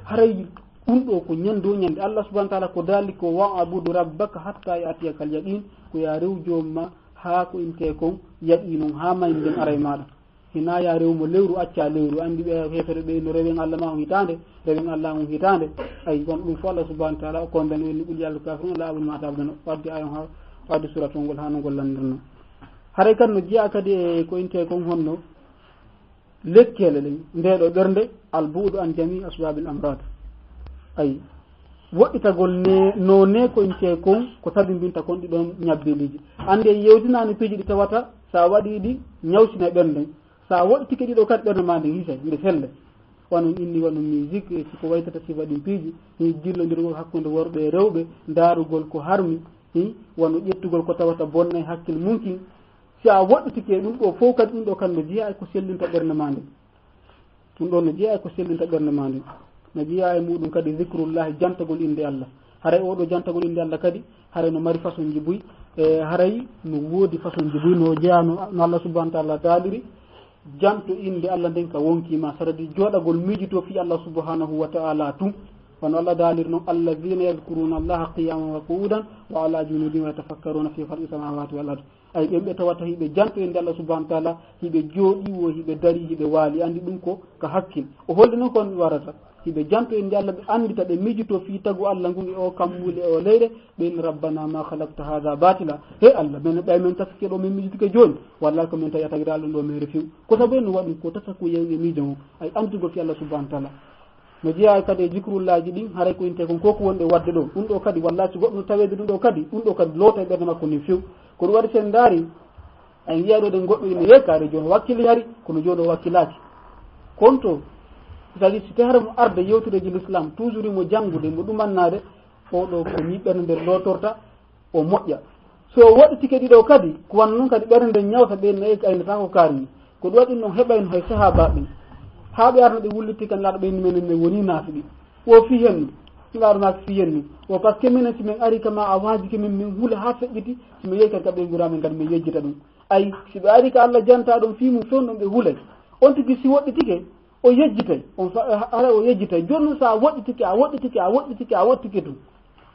Haray ɗum ɗo ko ñande wo ñande. Allah subhanahu wa taala ko daali ko: "Wa abudu rabbaka hatta ya'tiyakal yaqin", ko yaa rew joom ma haa ko intee kon yaqiin on, haa may nden aray maaɗa. Hinaa yaa rew mo lewru, accaa lewru. Anndi ɓe heefere ɓe no rewen Allah ma on hitaande, rewen Allah on hitaande. Ay, kono ɗum fof Allah subhanahu wa taala o kondan o inni: "Qul yaa ayyuhal kafirun, laa a'budu ma ta'budun." Wadde ayon ha, wadde suratol ngol haa no ngol lanndirno. Haray kan no jeyaa kadi e ko intee kon honno lekkele ɗen, nde ɗo ɓernde, al bu'du an jami asbabil amrad. Ay, woɗɗitagol ne, no ne ko intee kon, ko sabimbinta kon ɗi ɗon ñabbeeliji. Anndi en yewtinaani piiji ɗi tawata, sa waɗi ɗi, ñawsina ɓernde. Sa woɗɗitike ɗi ɗo kadi, ɓernde ma nden hisay, nde selle. Wano inni, wano musique, e ko waytata sifa ɗin piiji, hi jillondirgol hakkunde worɓe e rewɓe, ndaarugol ko harmi, hi wano ƴettugol ko tawata bonnay hakkil mun kin. Si a woɗɗitike ɗum ɗo fof kadi, ɗum ɗo kadi no jeyaa e ko sellinta ɓernde ma nden. Ɗum ɗo no jeyaa e ko sellinta ɓernde ma nden. No jeyaa e muɗum kadi zikrullahi, jantagol innde Allah. Haray oo ɗo jantagol innde Allah kadi, haray no mari façon ji buy. E haray no woodi façon ji buy, no jeyaa no, no Allah subhanahu wa taala daaliri janto innde Allah nden ka wonkii ma, saradi jooɗagol miijito fii Allah subhanahu wa taala tun. Wano Allah daaliri non: "Allazina yazkuruna Allaha qiyaman wa qu'udan wa ala junubihim wa yatafakkaruna fi khalqi samawati wal ard." Ay, ɓen ɓe tawata hiɓe janto innde Allah subhanahu wa taala, hiɓe jooɗi wo, hiɓe dari, hiɓe waali, anndi ɗum ko ka hakkil. O holli non ko on warata. Hiɓe janto innde Allah, ɓe anndita, ɓe miijito fii tagu Allah ngun e o kammuuli e o leyɗe, ɓe inni: "Rabbana ma khalaqta hadha batila." He Allah, men ɓay men taskike ɗo, men miijitike jooni, wallahi ko men tawi a tagiraali ɗum ɗo mere few. Ko sabu en no waɗi ɗum, ko tata ko yewnge miijo ngon. Ay, annditugol fii Allah subhanahu wa taala. No jeyaa kadi e zikrullaaji ɗin, haray ko intee kon ko ko wonɗen waɗde ɗo. Ɗum ɗo kadi, wallahi, si goɗɗo no taweede ɗum ɗo kadi, ɗum ɗo kadi loota e ɓernde makko ndin few. Ko ɗum waɗi, si en ndaari, en yiya ɗo ɗen goɗɗo ina yeekaade jooni wakkili hari, kono jooni o wakkilaaki. Kono to, c'est-à-dire, si tawi hara mo arde yewtudeeji l'islam, toujours mo janngude, mo ɗumannaade, oo ɗo ko nii ɓernde nden lootorta, o moƴƴa. So o waɗi tike ɗiɗo kadi, ko wano non kadi ɓernde nden ñawta ɓe nayi aynata ko kaari ni. Ko ɗum waɗi non heɓa en hay sahaaba ɓen. Haa ɓe arno ɓe wulliti kan laaɗo ɓe inni menen men woni naafiqi. O fii hen ni. Laaɗo maaki fii hen ni. O parce que minen si men ari kama a waajike men, men hula haa feƴƴiti, si men yehi kan ka ɓe ngura men kadi men yejjita ɗum. Ay, si ɓe ari ka Allah janta ɗum fii mum fewn ɗum ɓe hulay. On tigi si woɗɗitike, o yejjitay. On fa-, hara o yejjitay. Jooni non sa woɗɗitike, a woɗɗitike, a woɗɗitike, a woɗɗitike ɗum.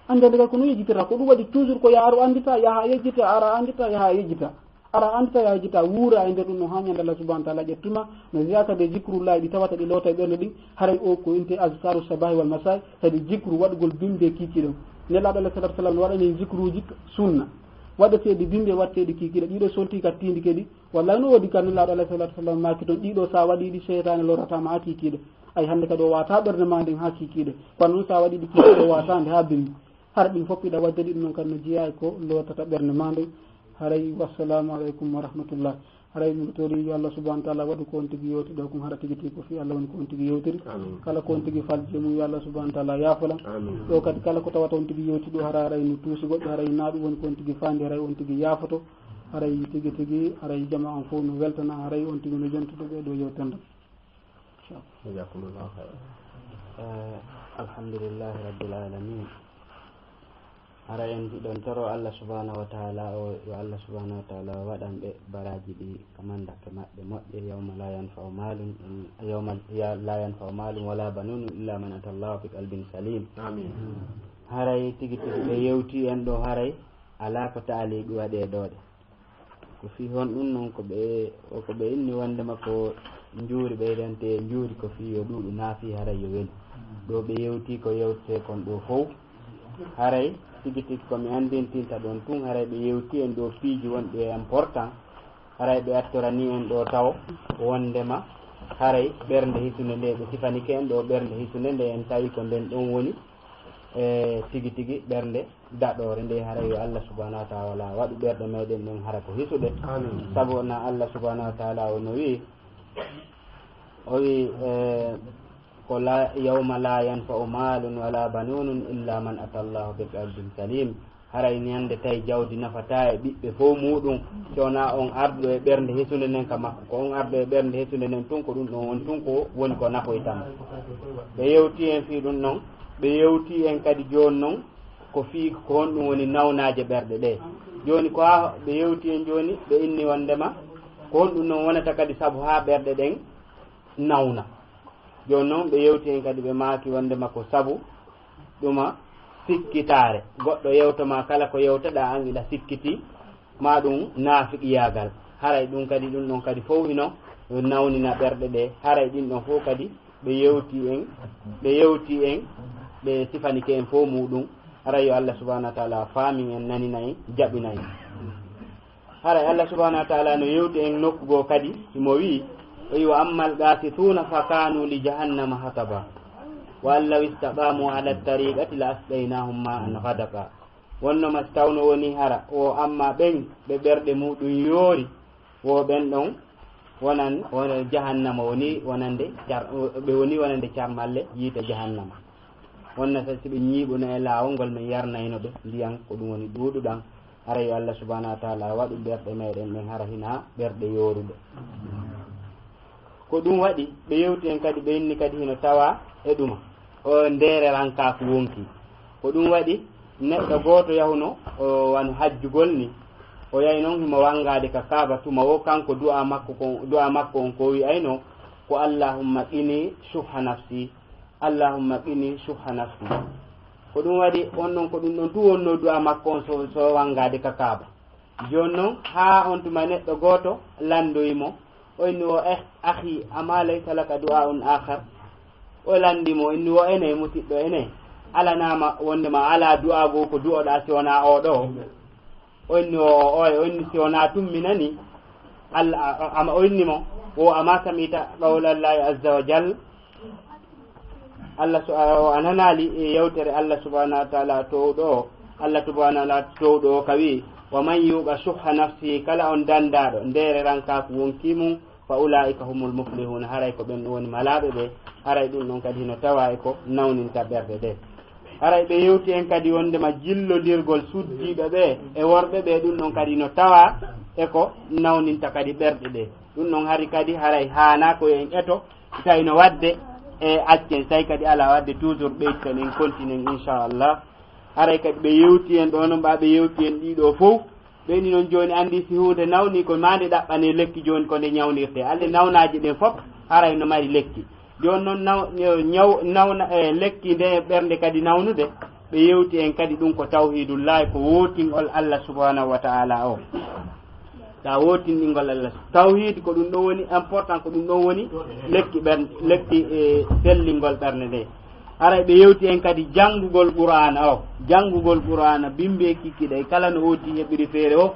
Anndi, anndi kay ko no yejjitira, ko ɗum waɗi toujours ko yaha o anndita, yaha yejjita, ara anndita, yaha yejjita. Ara anndita, yaha yejjita, wuura e nder ɗum no haa ñande Allah subhanahu wa taala ƴettuma, no jeyaa kadi e zikrullahi ɗi tawata ɗi loota e ɓernde ɗin, haray o ko inte azkaru sabahi wal masai, kadi zikru waɗugol bimbi e kiikiiɗe. Nelaaɗo alayhi salatu wasalam no waɗani zikruuji sunna. Waɗeteeɗi bimbi e waɗeteeɗi kiikiiɗe, ɗiɗo solti ka tiindi kadi, wallahi no woodi ka Nelaaɗo alayhi salatu wasalam maaki ton, ɗiɗo sa waɗi ɗi seytaane lorata ma haa kiikiiɗe. Ay, hannde kadi o waata ɓernde ma nden haa kiikiiɗe. Kono non sa waɗi ɗi kiikiiɗe o waata nde haa bimbi. Hara ɗin fof hiɗa waddani ɗum noon kadi no jeyaa e ko lootata ɓernde ma nden. Haray, wassalamu aleykum wa rahmatullah. Haray min tori yo Allah subhanahu wa taala waɗu ko on tigi yewti ɗo kon, hara tigi tigi ko fii Allah woni ko on tigi yewtiri. Amin. Kala ko on tigi falji e mum yo Allah subhanahu wa taala yaafolan. Amin. Ɗo kadi kala ko tawata on tigi yewti ɗo hara haray no tuusi goɗɗo, haray na ɗum woni ko on tigi faandi, haray on tigi yaafoto. Haray tigi tigi, haray jama on fof no weltana, haray on tigi no jontude ɓe ɗo yewtere nden. Jazakumullahu khairan. Eh, alhamdulillahi rabbil alamin. Hara en hiɗon toro Allah subhanahu wa taala o, yo Allah subhanahu wa taala waɗan ɓe baraji ɗi ka mandake maɓɓe moƴƴe, yawma la yanfa'u malun, yawma ya-, la yanfa'u malun wala banun illa man ata Allah bi qalbin salim. Amin. Haray tigi tigi ɓe yewti en ɗo, haray ala ko taali ɗuwaɗe ɗo ɗe. Ko fii honɗun non ko ɓe, ko ɓe inni wondema ko njuuri ɓeydante njuuri ko fii yo ɗuuɗu naa fii haray yo welu? Ɗo ɓe yewti ko yewtete kon ɗo fow. Haray tigi tigi ko mi anndintinta ɗon tun, haray ɓe yewti en ɗo piiji wonɗi e important. Haray ɓe attorani en ɗo taw wondema haray ɓernde hisunde nde, ɓe sifanike en ɗo ɓernde hisunde nde, en tawi ko nden ɗon woni e tigi tigi ɓernde daɗoore nde, haray yo Allah subhanahu wa taala waɗu ɓerɗe meɗen ɗen hara ko hisuɗe. Amin. Sabu na Allah subhanahu wa taala o no wi'i, o wi'i, eh, ko la, yawma la yanfa'u malun wala banunun illa man ata Allah bi qalbin salim. Haray ñande tawi jawdi nafataa e ɓiɓɓe fof muɗum, si wonaa on arduɗo e ɓernde hesunde nden ka makko, ko on arduɗo e ɓernde hesunde nden tun, ko ɗum ɗon woni tun ko woni ko nafoyta mo. Ɓe yewti en fii ɗum ɗon, ɓe yewti en kadi jooni non ko fii ko honɗum woni nawnaaje ɓerɗe ɗe. Jooni ko haa ɓe yewti en jooni, ɓe inni wonndema ko honɗum non wonata kadi sabu haa ɓerɗe ɗen nawna. Jooni non ɓe yewti en kadi, ɓe maaki wonndema ko sabu ɗuma sikkitaare. Goɗɗo yewta ma kala ko yewtaɗaa an iɗa sikkiti, ma ɗum naafiqiyaagal. Haray ɗum kadi, ɗum ɗon kadi fof hino nawnina ɓerɗe ɗe. Haray ɗin ɗon fof kadi ɓe yewti en, ɓe yewti en, ɓe sifanike en fof muɗum. Haray yo Allah subhanahu wa taala faamin en, nanina en, jaɓina en. Haray Allah subhanahu wa taala no yewti en nokku goo kadi, himo wi'i, o wi'i, "Wa ammal qasituuna fa kaanu li jahannama hataba. Wa an law istaqaamu ala tariqati la asqaynahum ma an ghadaqa." Wonno ma si tawno woni hara, o amma ɓen ɓe ɓerɗe muɗum yoori, wo ɓen ɗon wonan, wona jahannama woni wonande car-, ɓe woni wonande carmalle yiite jahannama. Wonna sa si ɓe ñiiɓuno e laawol ngol, min yarnayno ɓe ndiyan, ko ɗum woni ɗuuɗuɗan. Haray yo Allah subhanahu wa taala waɗu ɓerɗe meɗen ɗen hara hina ɓerɗe yooruɗe. Ko ɗum waɗi ɓe yewti en kadi, ɓe inni kadi hino tawa e ɗuma o ndeere rankaaku wonki. Ko ɗum waɗi neɗɗo gooto yahuno o wano hajjugol ni, o yahi non himo wangaade ka Kaaba tuma wo kanko du'a makko kon, du'a makko on ko wi'ayno ko, "Allahumma qini shuhha nafsi, Allahumma qini shuhha nafsi." Ko ɗum waɗi on ɗon, ko ɗum ɗon tu wonno du'a makko on so, so wangaade ka Kaaba. Jooni non, haa on tuma neɗɗo gooto lanndoyi mo, o inni o, "Eh, akhi, ama laysa laka du'aun akhar?" O lanndi mo, inni o, "Ene, musiɗɗo, ene, alanaama wonde ma alaa du'a goo ko du'oɗaa si wonaa oo ɗoo?" O inni o, o, o inni si wonaa tun mi nani, Alla, a-, ama o inni mo, o, "Ama samita qawla Allahi azza wa jal?" Allah su-, a, o a nanaali e yewtere Allah subhanahu wa taala towɗo o. Allah subhanahu wa taala towɗo o ka wi'i, "Wa man yuqa shuhha nafsihi," kala on dandaaɗo ndeere rankaaku wonki mum, "fa ulaika humul muflihun," haray ko ɓen woni malaaɓe ɓe. Haray ɗum ɗon kadi hino tawa e ko nawninta ɓerɗe ɗe. Haray ɓe yewti en kadi wondema jillondirgol suddiiɓe ɓe e worɓe ɓe, ɗum ɗon kadi no tawa e ko nawninta kadi ɓerɗe ɗe. Ɗum ɗon hari kadi haray haana ko en eto, tawi no wadde e accen, tawi kadi ala wadde toujours ɓeyten en continuen inchallah. Haray kadi ɓe yewti en ɗo non, ɓa ɓe yewti en ɗiɗo fof. Ɓe ni noon jooni anndi si huunde nawni ko maande ɗaɓɓane lekki jooni ko nde ñawnirte. Alde nawnaaji ɗen fof haray no mari lekki. Jooni noon naw-, ñaw-, nawna, e lekki nde ɓernde kadi nawnude, ɓe yewti en kadi ɗum ko tawhidullahi, ko wootingol Allah subhanahu wa ta'ala o. Ta wootinɗingol Allah. Tawhid ko ɗum ɗon woni important, ko ɗum ɗon woni lekki ɓernde, lekki, e, sellingol ɓernde nde. Haray ɓe yewti en kadi janngugol Qur'aana o. Janngugol Qur'aana, bimbe kikkiɗe, kala no ooti heɓiri feere o,